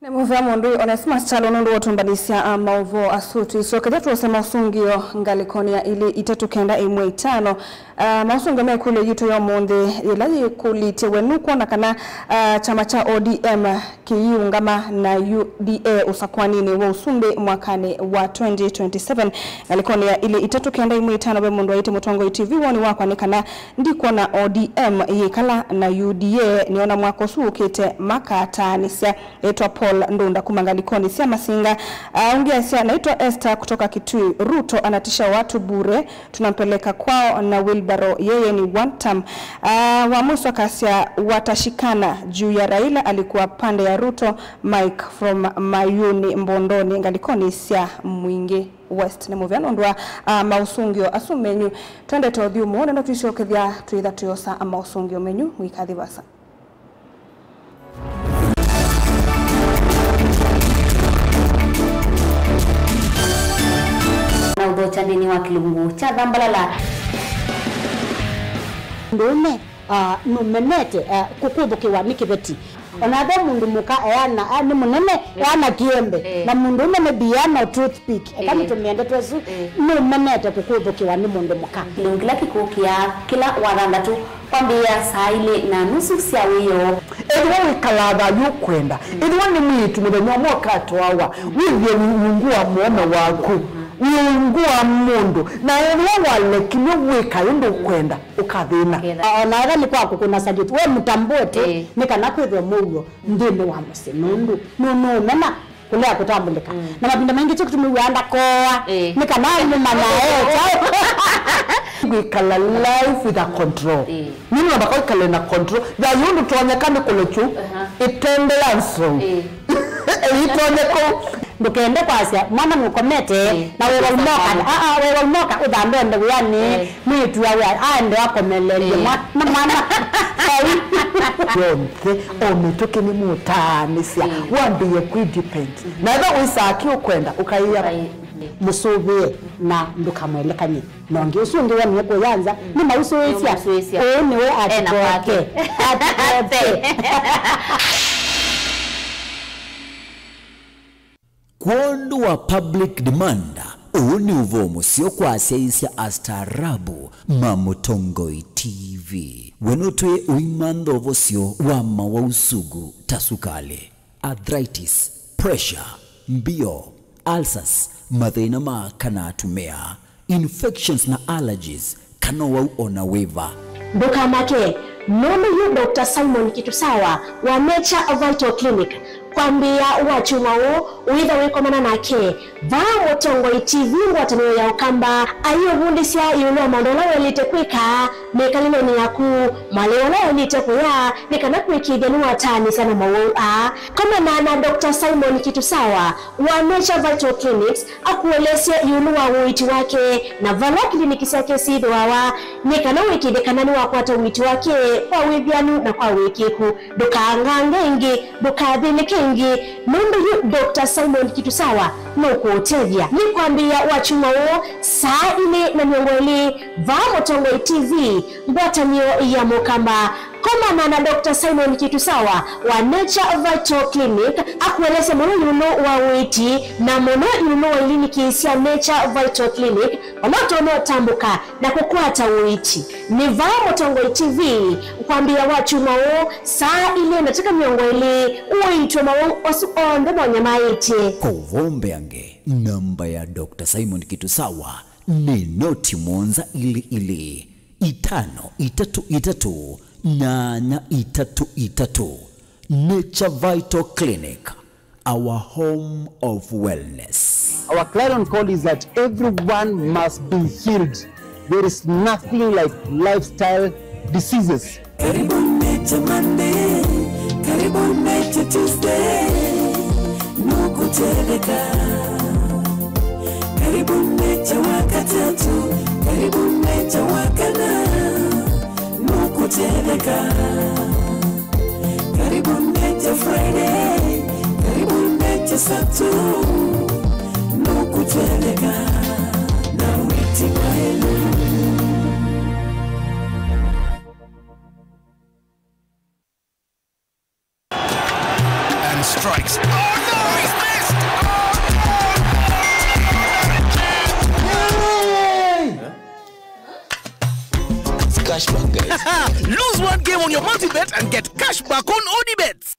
Nĩ mũvea mũndũ Onesmus Kyalo nũndũ wa ũtũmbanĩsya, ah, maũvoo asu. Tũisokethya twose maũsũngĩo ngalĩkonĩ ya ilĩ itatũ kenda ĩmwe itano. Ah, maũsũngĩo ma ĩkũlyo yitũ ya ũmũnthĩ yĩla yĩkũlĩtye we nũkwona kana, ah, kyama kya O D M kĩiũngama na U D A ũsakũanĩnĩ wa ũsumbĩ mwakanĩ wa twenty twenty-seven? Ngalĩkonĩ ya ilĩ itatũ kenda ĩmwe itano ve mũndũ waĩtye Mũtongoi T V, woni wakwa nĩ kana ndikwona O D M yĩkala na U D A, nĩona mwaka ũsu ũkĩte makataanĩsya. Ĩtwa Paul Ndunda kuma ngalĩkonĩ sya Masinga. Ah, ũngĩ asya, naitwa Esther kutoka Kitui. Ruto anatisha watu bure, tunampeleka kwao na wheelbarrow, yeye ni one term. Ah, wa mwisho akasya, watashikana juu ya Raila, alikuwa pande ya Ruto. Mike from Mayuni Mbondoni, ngalĩkonĩ sya Mwingĩ. West nĩ mũvea nũndũ wa, ah, maũsũngĩo asu menyu. Twendete ũthyũmũo, nenda tũisyokethya twĩtha tũyosa maũsũngĩo menyu, mũikathi vasa. Na ũthokya nthĩnĩ wa kĩlungu kya Thambalala. Ndũũme, ah, nũmenete, ah, kũkũthũkĩwa nĩ kĩveti. Ona ve mũndũ mũka eana, ah, nĩ mũnene, eana kĩembe. Eh. Na mũndũ ũme nĩ biano toothpick. Eka nĩtũmĩende twesu, nũmenete kũkũthũkĩwa nĩ mũndũ mũka. Kĩlungu kĩla kĩkũkĩa kĩla wathanthatũ kwambĩĩa saa ilĩ na nusu sya wĩoo. Ethĩwa wĩkalaa thayũ ũkwenda, ethĩwa nĩ mwĩĩtu mũthenya ũmwe ũkatwawa, wĩthĩe wĩ ungu wa mũũme waku, wĩ ungu wa mũndũ, na ethĩwa walekilw'e wĩka ũndũ ũkwenda, ũkathĩna. Ũkathĩna. O na ethĩwa nĩ kwa kũkũna salute, we mũtambũe tu, nĩ kana kwĩthwe mũuo nthĩnĩ wa mũsyĩ, nũndũ nũnũũmena kũlea kũtambũlĩka. Na mavinda maingĩ kyo kĩtumi wĩaa ndakoa, nĩ kana nĩmanya eka. Kwĩkala life with a control. Nĩno namba kwĩkala na control. Thayũ ũndũ tonyeka nĩ kũlekyu ĩtende ya nzou. Ĩtonye kũu. Ndũkende kwasya mwana nũkomete na wewa umoka. Aa, wewa umoka ũthambe ende wĩanĩ. Mwĩĩtu awe aende akomeleelye mwa-, na mwana. Yonthe, o mĩtũkĩ nĩmũtaanĩsya, wambĩĩe kwĩdepend. Na ethĩwa wĩsaa kĩ ũkwenda, ũkaĩa mũsũvĩe na ndũkamwelekany'e. Na ũngĩ ũsu ũngĩ wonie kũya nza, nĩmausũĩsya. Nĩmausũĩsya. Ũũ nĩwe ena atikoke. Atikoke. Kwondũ wa public demand, ũũ nĩ ũvoo mũseo kwa asyaĩĩsya astaarabu ma Mũtongoi T V. We nũtwĩe ũimantha ũvosyo wa mawau sugu ta sukalĩ, arthritis, pressure, mbio, ulcers, mathĩna ma aka na atumĩa, infections na allergies, kana ũwau o na wĩva. Ndũkamake, nũndũ yu Doctor Simon Kitusawa wa Nature Vital Clinic. Kwambĩĩa wakyumwa ũũ, wĩtha wĩkomana nake vaa Mũtongoi T V ngwatanĩo ya Ũkamba, aiũvundĩsya ĩũlũ wa maũndũ ala waĩlĩte kwĩka mĩkalĩlenĩ yaku, malĩu ala waĩlĩte kũya nĩ kana kũĩkĩĩthya nĩwataanĩsya na mawau aa. Komana na Doctor Simon Kitusawa wa Nature Vital Clinics akũelesye ĩũlũ wa ũiiti wake na vala kiliniki syake syĩthĩawa, nĩ kana ũĩkĩĩthye kana nĩwakwata ũiiti wake kwa wĩvĩanu na kwa ũĩkĩĩku. Ndũkangange ĩngĩ, ndũkathĩnĩke ĩngĩ, nũndũ yu Doctor Simon Kitusawa nũkũũtethya. Nĩ kwambĩĩa wakyumwa ũũ saa ilĩ na mĩongo ĩlĩ vaa Mũtongoi T V, ngwatanĩo ya Mũkamba. Komana na Doctor Simon Kitusawa wa Nature Vital Clinic akũelesye mũno ĩũlũ wa ũiiti na mũno ĩũlũ wa iliniki sya Nature Vital Clinic, vala ũtonya ũtambũka na kũkwata ũiiti. Nĩ vaa Mũtongoi T V kwambĩĩa wakyumwa ũũ saa ilĩ na ndatĩka mĩongo ĩlĩ, ũiitwe mawau asu onthe monyamaĩtye. Kwa ũvoo mbeange, namba ya Doctor Simon Kitusawa nĩ noti mũonza ilĩ ilĩ, itano itatũ itatũ, nyanya itatũ itatũ. Nature Vital Clinic, our home of wellness. Our clarion call is that everyone must be healed. There is nothing like lifestyle diseases. Karibu Nature Monday, karibu Nature Tuesday, nũkũtetheka. Karibu Nature Wakatatu, karibu Nature Wakana, nũkũtetheka. Karibu Nature Friday, karibu Nature Saturday, nũkũtetheka na wĩti mwaĩlu. And strikes. Oh no, he's missed! Oh no! It's cashback, guys. Lose one game on your multi-bet and get cashback on Odibets.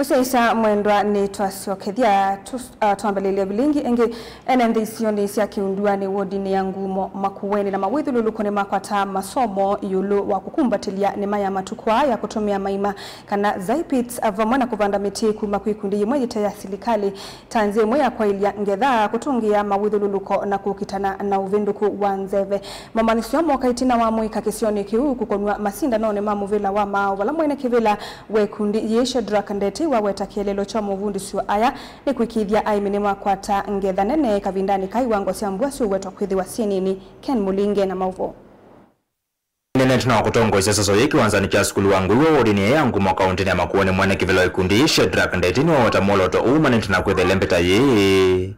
Mũsyaĩĩsya mwendwa, nĩtwasyokethya tũs-, ah, twambĩlĩlye vilingi ĩngĩ. Ene nthĩ isionĩ sya Kĩunduanĩ, wodinĩ ya Ngumo, Makueni na mawĩthyũlũlũko nĩmakwata masomo ĩũlũ wa kũkumbatĩlya nĩma ya matukũ aa ya kũtũmĩa maima kana ZIPITS, vamwe na kũvanda mĩtĩ kuma kwĩ ikundi yĩmwe yĩte ya silikalĩ ta nzĩa ĩmwe ya kwaĩlya ngetha, kũtũngĩĩa mawĩthyũlũlũko na kũkitana na ũvĩndũku wa nzeve. Momanyĩsyo moo mooka ĩtina wa mũika kĩsionĩ kĩu kũkonw'a masindanonĩ ma mũvĩla wa maaũ, vala mwene kĩvĩla wa ikundi yĩĩ Shadrack Ndeti waweta kĩeleelo kya movundĩsyo aya nĩ kũĩkĩĩthya aĩmi nĩmakwata ngetha nene kavindanĩ ka iwango sya mbua siũwetwa kwĩthĩwa syĩ nini. Ken Mũlinge na maũvoo. Nĩnenganĩte na wa kũtongoesya sesũ yĩ kĩwanzanĩ kya sukulu wa Ngũiwa wodinĩ ya Ngumo kaũntĩnĩ ya Makueni, mwene kĩvĩla wa ikundi yĩĩ Shadrack Ndeti nĩwaweta mwolooto ũmanĩte na kwĩthĩa ĩlembeta yĩĩ.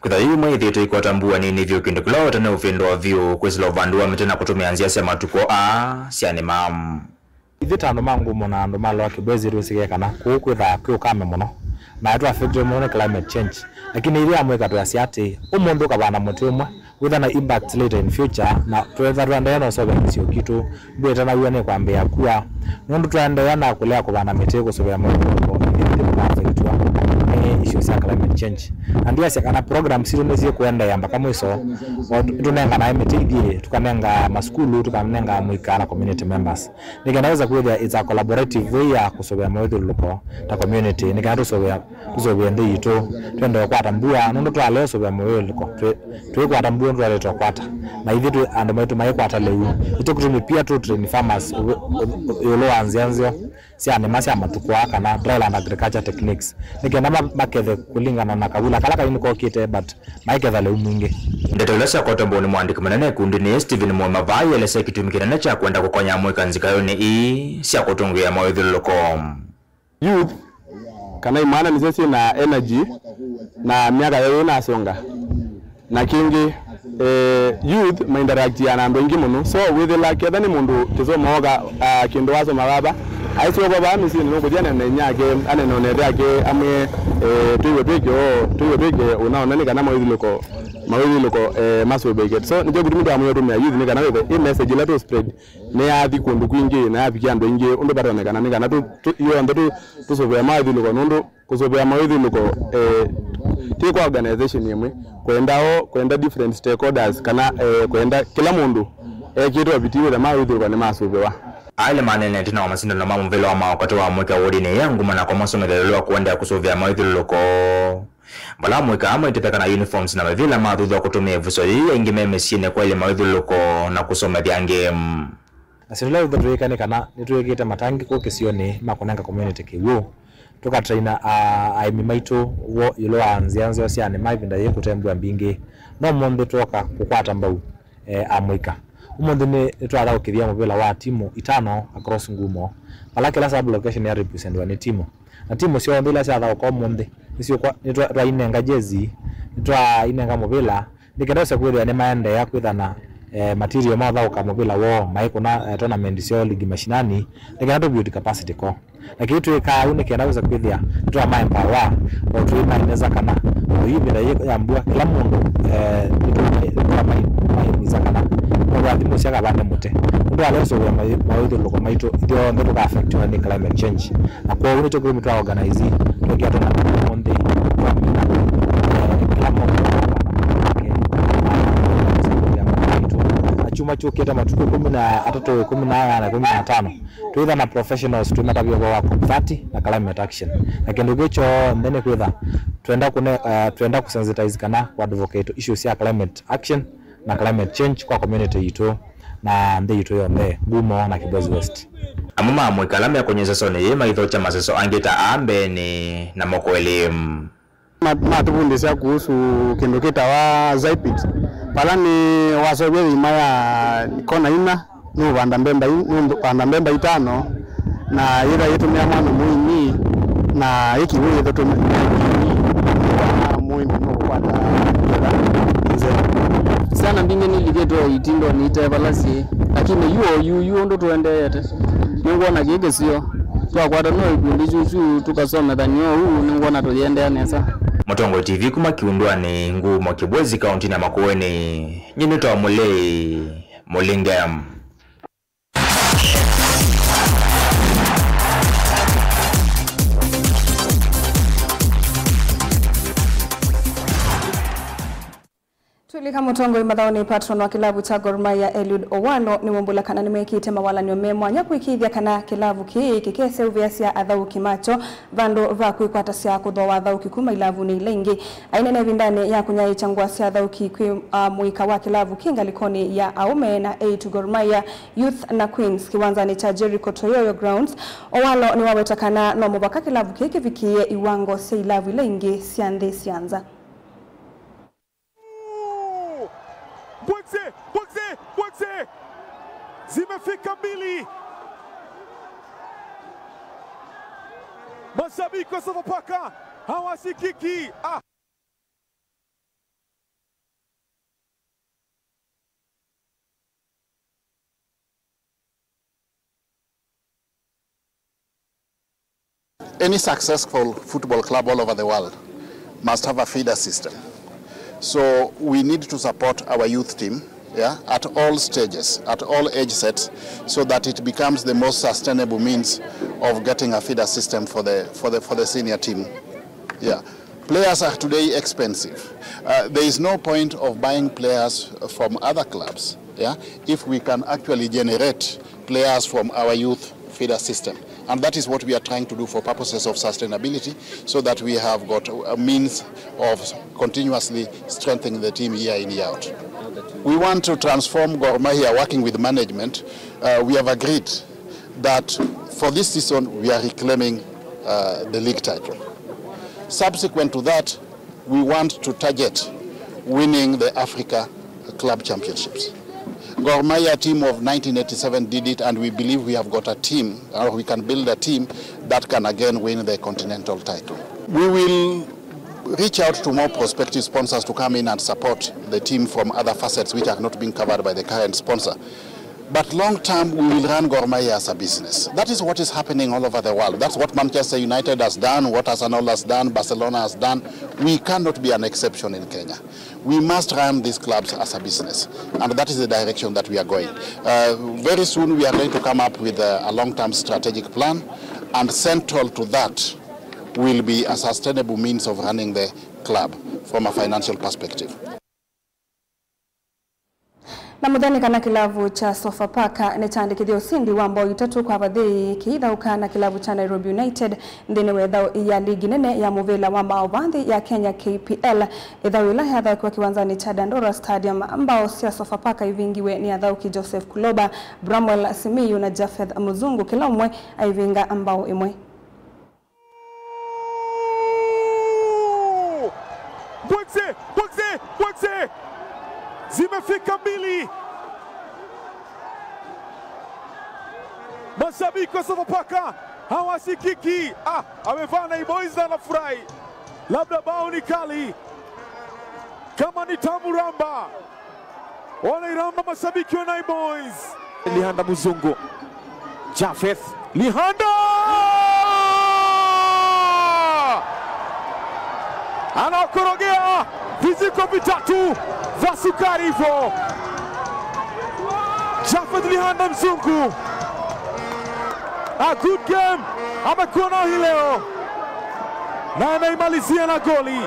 Kwĩthĩwa yu ĩmwe ĩthĩĩtwe ĩikwata mbua nini vyũ, kĩndũ kĩla waweta nĩ ũvĩndũa vyũ kwĩsĩla ũvandi wa mĩtĩ na kũtũmĩa nzĩa sya matukũ aa sya nĩma. Ithyĩ ta andũ ma Ngumo na andũ ma Lower Kibwezi twĩsĩkĩe kana kũu kwĩthaa kwĩ ũkame mũno, na twaaffectiwe mũno nĩ climate change. Lakini ithyĩ amũika twĩasya atĩĩ, ũmũnthĩ ũkavanda mũtĩ ũmwe, wĩtha na impact later in future, na twĩtha tũendeea na ũseũvya kĩsio kitũ, mbua ĩtanaw'a nĩ kwambĩĩa kua, nũndũ twaendeea na kũlea kũvanda mĩtĩ kũsũvĩa mawĩthyũlũlũko, ithyĩ nĩtũkaaffectiwa nĩ issues sya climate change. Na ndiasya kana program sitũ nĩsyĩkũendeea mbaka mwĩso, o tũnenganae mĩtĩ ithyĩ, tũkanenga masukulu, tũkanenga mũika na community members. Nĩ kenda wĩsa kwĩthĩa it's a collaborative way ya kũsũvĩa mawĩthyũlũlũko ta community, nĩ kenda tũsũvĩa, tũsũvĩe nthĩ yitũ, twende ũkwata mbua, nũndũ twalea ũsũvĩa mawĩthyũlũlũko, twĩ, twĩkwata mbua nũndũ twaĩlĩte ũkwata. Na ithyĩ twĩ andũ maitũ maikwata lĩu. Nĩkyo kĩtumi pia tũ train farmers ũ-, ũ-, ũ-, ĩũlũ wa nzĩa nzeo sya nĩma sya matukũ aa kana dryland agriculture techniques. Nĩ kenda ma-, makethe kũlingana na kavula kala kanini kokĩte, but maiketha lĩu mwingĩ. Ndeto ila syakwatwa mbau nĩ mũandĩki mũnene ĩkundinĩ, Stephen Mwema, vaa aelesya kĩtumi kĩnene kya kwenda kũkonya amũika nzikaĩonĩ ii sya kũtũngĩĩa mawĩthyũlũlũko. Youth, kana imwana nĩsyo syĩ na energy na myaka yayo ĩnasonga. Na kĩngĩ, eh, youth mainteractia na andũ aingĩ mũno. So, wĩthĩla ketha nĩ mũndũ kĩsomo oka, ah, kĩndũ wasoma vava, aisyoka vaa mĩsyĩnĩ nũkũthi anene na inyake, anene na ethĩ ake, amwĩe, eh, twĩw'e twĩke ũũ, twĩw'e twĩke ũnaona nĩ kana mawĩthyũlũlũko, mawĩthyũlũlũko, eh, masũvĩke. So, nĩkyo kĩtumi twamwĩa ũtũmĩa youth nĩ kana wĩthe ĩ message ĩla tũ spread nĩyathi kũndũ kwingĩ na yavikia andũ aingĩ ũndũ vatonekana, nĩ kana tũ, tũ, yonthe tũ, tũsũvĩa mawĩthyũlũlũko, nũndũ kũsũvĩa mawĩthyũlũlũko, eh, ti kwa organization ĩmwe, kwenda o, kwenda different stakeholders, kana, eh, kwenda kĩla mũndũ ekĩte ũviti wĩthe mawĩthyũlũlũko nĩmasũvĩwa. Aĩle maneenete na wa masindano ma mũvĩla wa maũkatĩ wa mũika wodinĩ ya Ngumo na kũmasomethya ĩũlũ wa kũendeea kũsũvĩa mawĩthyũlũlũko. Vala amũika aa maitetheka na uniforms na mĩvĩla mathuthw'a kũtũmĩa ĩvuso yĩĩ, aingĩ me mĩsyĩnĩ kwaĩlye mawĩthyũlũlũko na kũsomethya angĩ. Na syĩndũ ila twĩthwa twĩĩka nĩ kana nĩtwĩkĩte matangi kũu kĩsionĩ ma kũnenga community kĩw'ũ, tũkatraina, ah, aĩmi maitũ w'o ĩũlũ wa nzĩa nzeo sya nĩma ĩvinda yĩĩ kũte mbua mbingĩ. No ũmũnthĩ twoka kũkwata mbau, eh, amũika. Ũmũnthĩ nĩ, nĩtwathaũkĩthya mũvĩla wa timu itano across Ngumo, vala kĩla sub location ya representiwa nĩ timu. Na timu syonthe ila syathaũka ũmũnthĩ, nĩsyũkwa, nĩtwa-, twainenga jezi, nĩtwainenga mũvĩla, nĩ kenda ũse kwĩthĩa nĩmaendeea kwĩthana, eh, material ma ũthaũka mũvĩla woo, maikũna, eh, tournament syoo ligi mashinani, nĩ kenda tũ build capacity ko. Na kĩĩ twĩkaa ũu nĩ kenda wĩsa kwĩthĩa nĩtwamaempower, o tũimaeleza kana o yu ĩvinda yĩ ya mbua, kĩla mũndũ, eh, nĩtũmaeleza kana mũndũ athi mũsyĩ akavande mũtĩ. Nũndũ alea ũsũvĩa ma-, mawĩthyũlũlũko maitũ, ithyonthe tũka affectiwa nĩ climate change. Na kwoou nĩkyo kĩtumi twa organize, twekĩa tũna ũmũnthĩ, twamina, eh, kĩla mũndũ na kyuma kyũkĩte matukũ ĩkũmi na atatũ, ĩkũmi na ana, ĩkũmi na atano. Twĩtha na professionals twĩmatavya ũvoo wa COP thirty na climate action. Na kĩndũ kĩĩ kyonthe nĩ kwĩtha twenda kũne-, eh, twenda kũsensitize kana kũadvocate issues sya climate action na climate change kwa community yitũ na nthĩ yitũ yonthe, Ngumo na Kibwezi West. Amwe ma amũika ala mekũny'a sesonĩ yĩĩ maithokya maseso angĩ ta aa mbeenĩ na moko elĩ. Ma-, matũvundĩsya kuhusu kĩndũ kĩtawa ZIPITS. Vala nĩ waseũvya ĩima ya kona ina, nũvanda mbemba i-, nũvanda mbemba itano, na yĩtha yĩtũmĩa mwanya mũini, na ĩkiw'ũ yĩtũmĩa mũini, mũini nũkũkwata nzeve. Syana mbingĩ nĩlikĩtwe itindonĩ ite vala syĩ, lakini yu o yu, yu ũndũ tũendeete, nĩngwona kĩĩ kĩsio. Twakwata no ikundi kyukyu tũkasomethany'a ũu, nĩngwona tũyĩendeea nesa. Mũtongoi T V kuma Kiundwani, Ngumo Kibwezi, kaũntĩnĩ ya Makueni, nyie nĩtawa Mũlei Mũlinge. Eka mũtongoi mathaũnĩ patron wa kĩlavu kya Gor Mahia Eliud Owalo nĩwaumbũla kana nĩmekĩte mawalany'o me mwanya kũĩkĩĩthya kana kĩlavu kĩĩ kĩkeseũvĩasya athaũki makyo vandũ va kwĩkwatasya kũthooa athaũki kuma ilavunĩ ila ingĩ. Ainene ĩvindanĩ ya kũnyaĩĩkya ngũa sya athaũki kwĩ, ah, mũika wa kĩlavu kĩ ngalĩkonĩ ya aũme na eĩtu Gor Mahia Youth na Queens kĩwanzanĩ kya Jericho Toyoyo Grounds, Owalo nĩwaweta kana no mũvaka kĩlavu kĩĩ kĩvikĩĩe iwango sya ilavu ila ingĩ sya nthĩ sya nza. Mbwekse, mbwekse, mbwekse! Zimefika mbili. Mashabiki wa Sofapaka hawasikiki. Ah! Any successful football club all over the world must have a feeder system. So we need to support our youth team, yeah, at all stages, at all age sets, so that it becomes the most sustainable means of getting a feeder system for the, for the, for the senior team. Yeah. Players are today expensive. Uh, there is no point of buying players from other clubs, yeah, if we can actually generate players from our youth feeder system. And that is what we are trying to do for purposes of sustainability, so that we have got a means of continuously strengthening the team year in, year out. We want to transform Gor Mahia, working with management. Uh, we have agreed that for this season we are reclaiming, uh, the league title. Subsequent to that, we want to target winning the Africa Club Championships. Gor Mahia team of nineteen eighty-seven did it, and we believe we have got a team, or we can build a team that can again win the continental title. We will reach out to more prospective sponsors to come in and support the team from other facets which are not being covered by the current sponsor. But long term, we will run Gor Mahia as a business. That is what is happening all over the world. That's what Manchester United has done, what Arsenal has done, Barcelona has done. We cannot be an exception in Kenya. We must run these clubs as a business, and that is the direction that we are going. Uh, very soon, we are going to come up with a, a long-term strategic plan, and central to that will be a sustainable means of running the club from a financial perspective. Na mũthya nĩ kana kĩlavu kya Sofapaka nĩkyandĩkĩthya ũsindi wa mbao itatũ kwa vathei kĩithaũka na kĩlavu kya Nairobi United nthĩnĩ wa ĩthaũ ya ligi nene ya mũvĩla wa maũvaa nthĩ ya Kenya, K P L, ĩthaũ yĩla yathaũkiwe kĩwanzanĩ kya Dandora Stadium. Mbao sya Sofapaka ivingiwe nĩ athaũki Joseph Kuloba, Bramwell Simiyu na Japheth Muzungu, kĩla ũmwe aivinga mbao ĩmwe. Mbwekse, mbwekse, mbwekse! Zimefika mbili. Mashabiki wa Sofapaka hawasikiki. Ah, amevaa Nai Boys na anafurahi. Labda bao ni kali. Kama ni tamu ramba. Wanairamba mashabiki wa Nai Boys. Lihanda Muzungu. Japheth Lihanda! Anakorogea viziko vitatu vya sukari hivyo. Japheth Lihanda Mzungu. A good game. Amekuwa nao hii leo. Na anaimalizia na goli.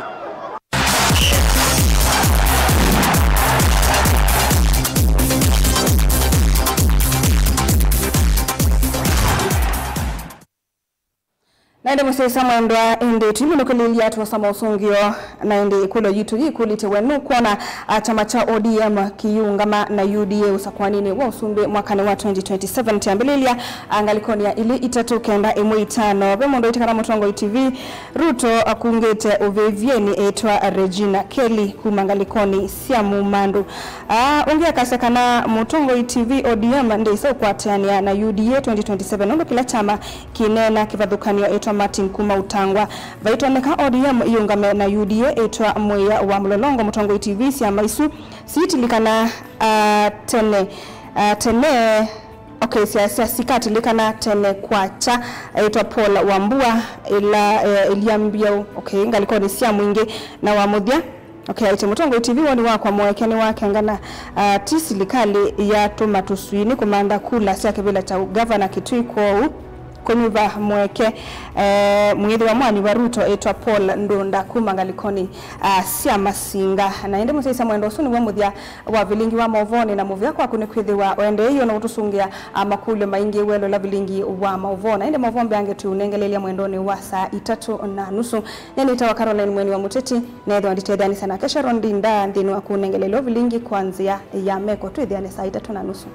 Na ĩndĩ mũsyaĩĩsya mwendwa, ĩndĩ tũimũnũkĩlĩlya twosa maũsũngĩo, na ĩndĩ ĩkũlyo yitũ yĩkũlĩtye, we nũkwona, a, kyama kya O D M kĩyĩũngama na U D A ũsakũaninĩ wa ũsumbĩ mwakanĩ wa twenty twenty-seven kyambĩlĩlya, a, ngalĩkonĩ ya ilĩ itatũ kenda ĩmwe itano? Ve mũndũ ũitikana Mũtongoi T V, Ruto akungĩte ũvĩvyenĩ ĩtwa Regina Kelly kuma ngalĩkonĩ sya Mumandũ. Aa, ũngĩ akasya kana Mũtongoi T V, O D M ndĩsaũkwatĩanĩa na U D A twenty twenty-seven nũndũ kĩla kyama kĩneena kĩvathũkany'o ĩtwa Martin kuma Utangwa. Vaitonyeka O D M ĩũngame na U D A ĩtwa Mwĩa wa Mũlolongo. Mũtongoi T V, syama isu siitilikana, aa, tene, aa, tene. Okay, sya, sya, sikatilikana tene kwakya, aitwa Paul Wambua, ila, eh, ilia mbyau, okay, ngalĩkonĩ sya mwingĩ na wa mũthya. Okay, aitye Mũtongoi T V, woni wakwa mũeke nĩ wakengana, ah, ti silikalĩ yatũma tũswii nĩ kũmantha kula sya kĩvĩla kya gavana Kitui kwoou. Kũnyuva mweke, eh, mwĩthĩwa mwani wa Ruto ĩtwa Paul Ndunda kuma ngalĩkonĩ, ah, sya Masinga. Na ĩndĩ mũsyaĩĩsya, mwendo ũsu nĩw'o mũthya wa vilingi wa maũvoonĩ, na mũvea kwaku nĩ kwĩthĩwa ũendeeie na ũtũsũngĩa, ah, makũlyo maingĩ welũla vilingi wa maũvoo. Na ĩndĩ maũvoo mbeange tũũnengeleelya mwendonĩ wa saa itatũ na nusu. Nyie nĩtawa Caroline Mweni wa Mũteti, neethĩwa nditetheanĩsya nake Sharon Ndinda nthĩnĩ wa kũũnengeleelya vilingi kwa nzĩa ya meko. Twĩthĩane saa itatũ na nusu.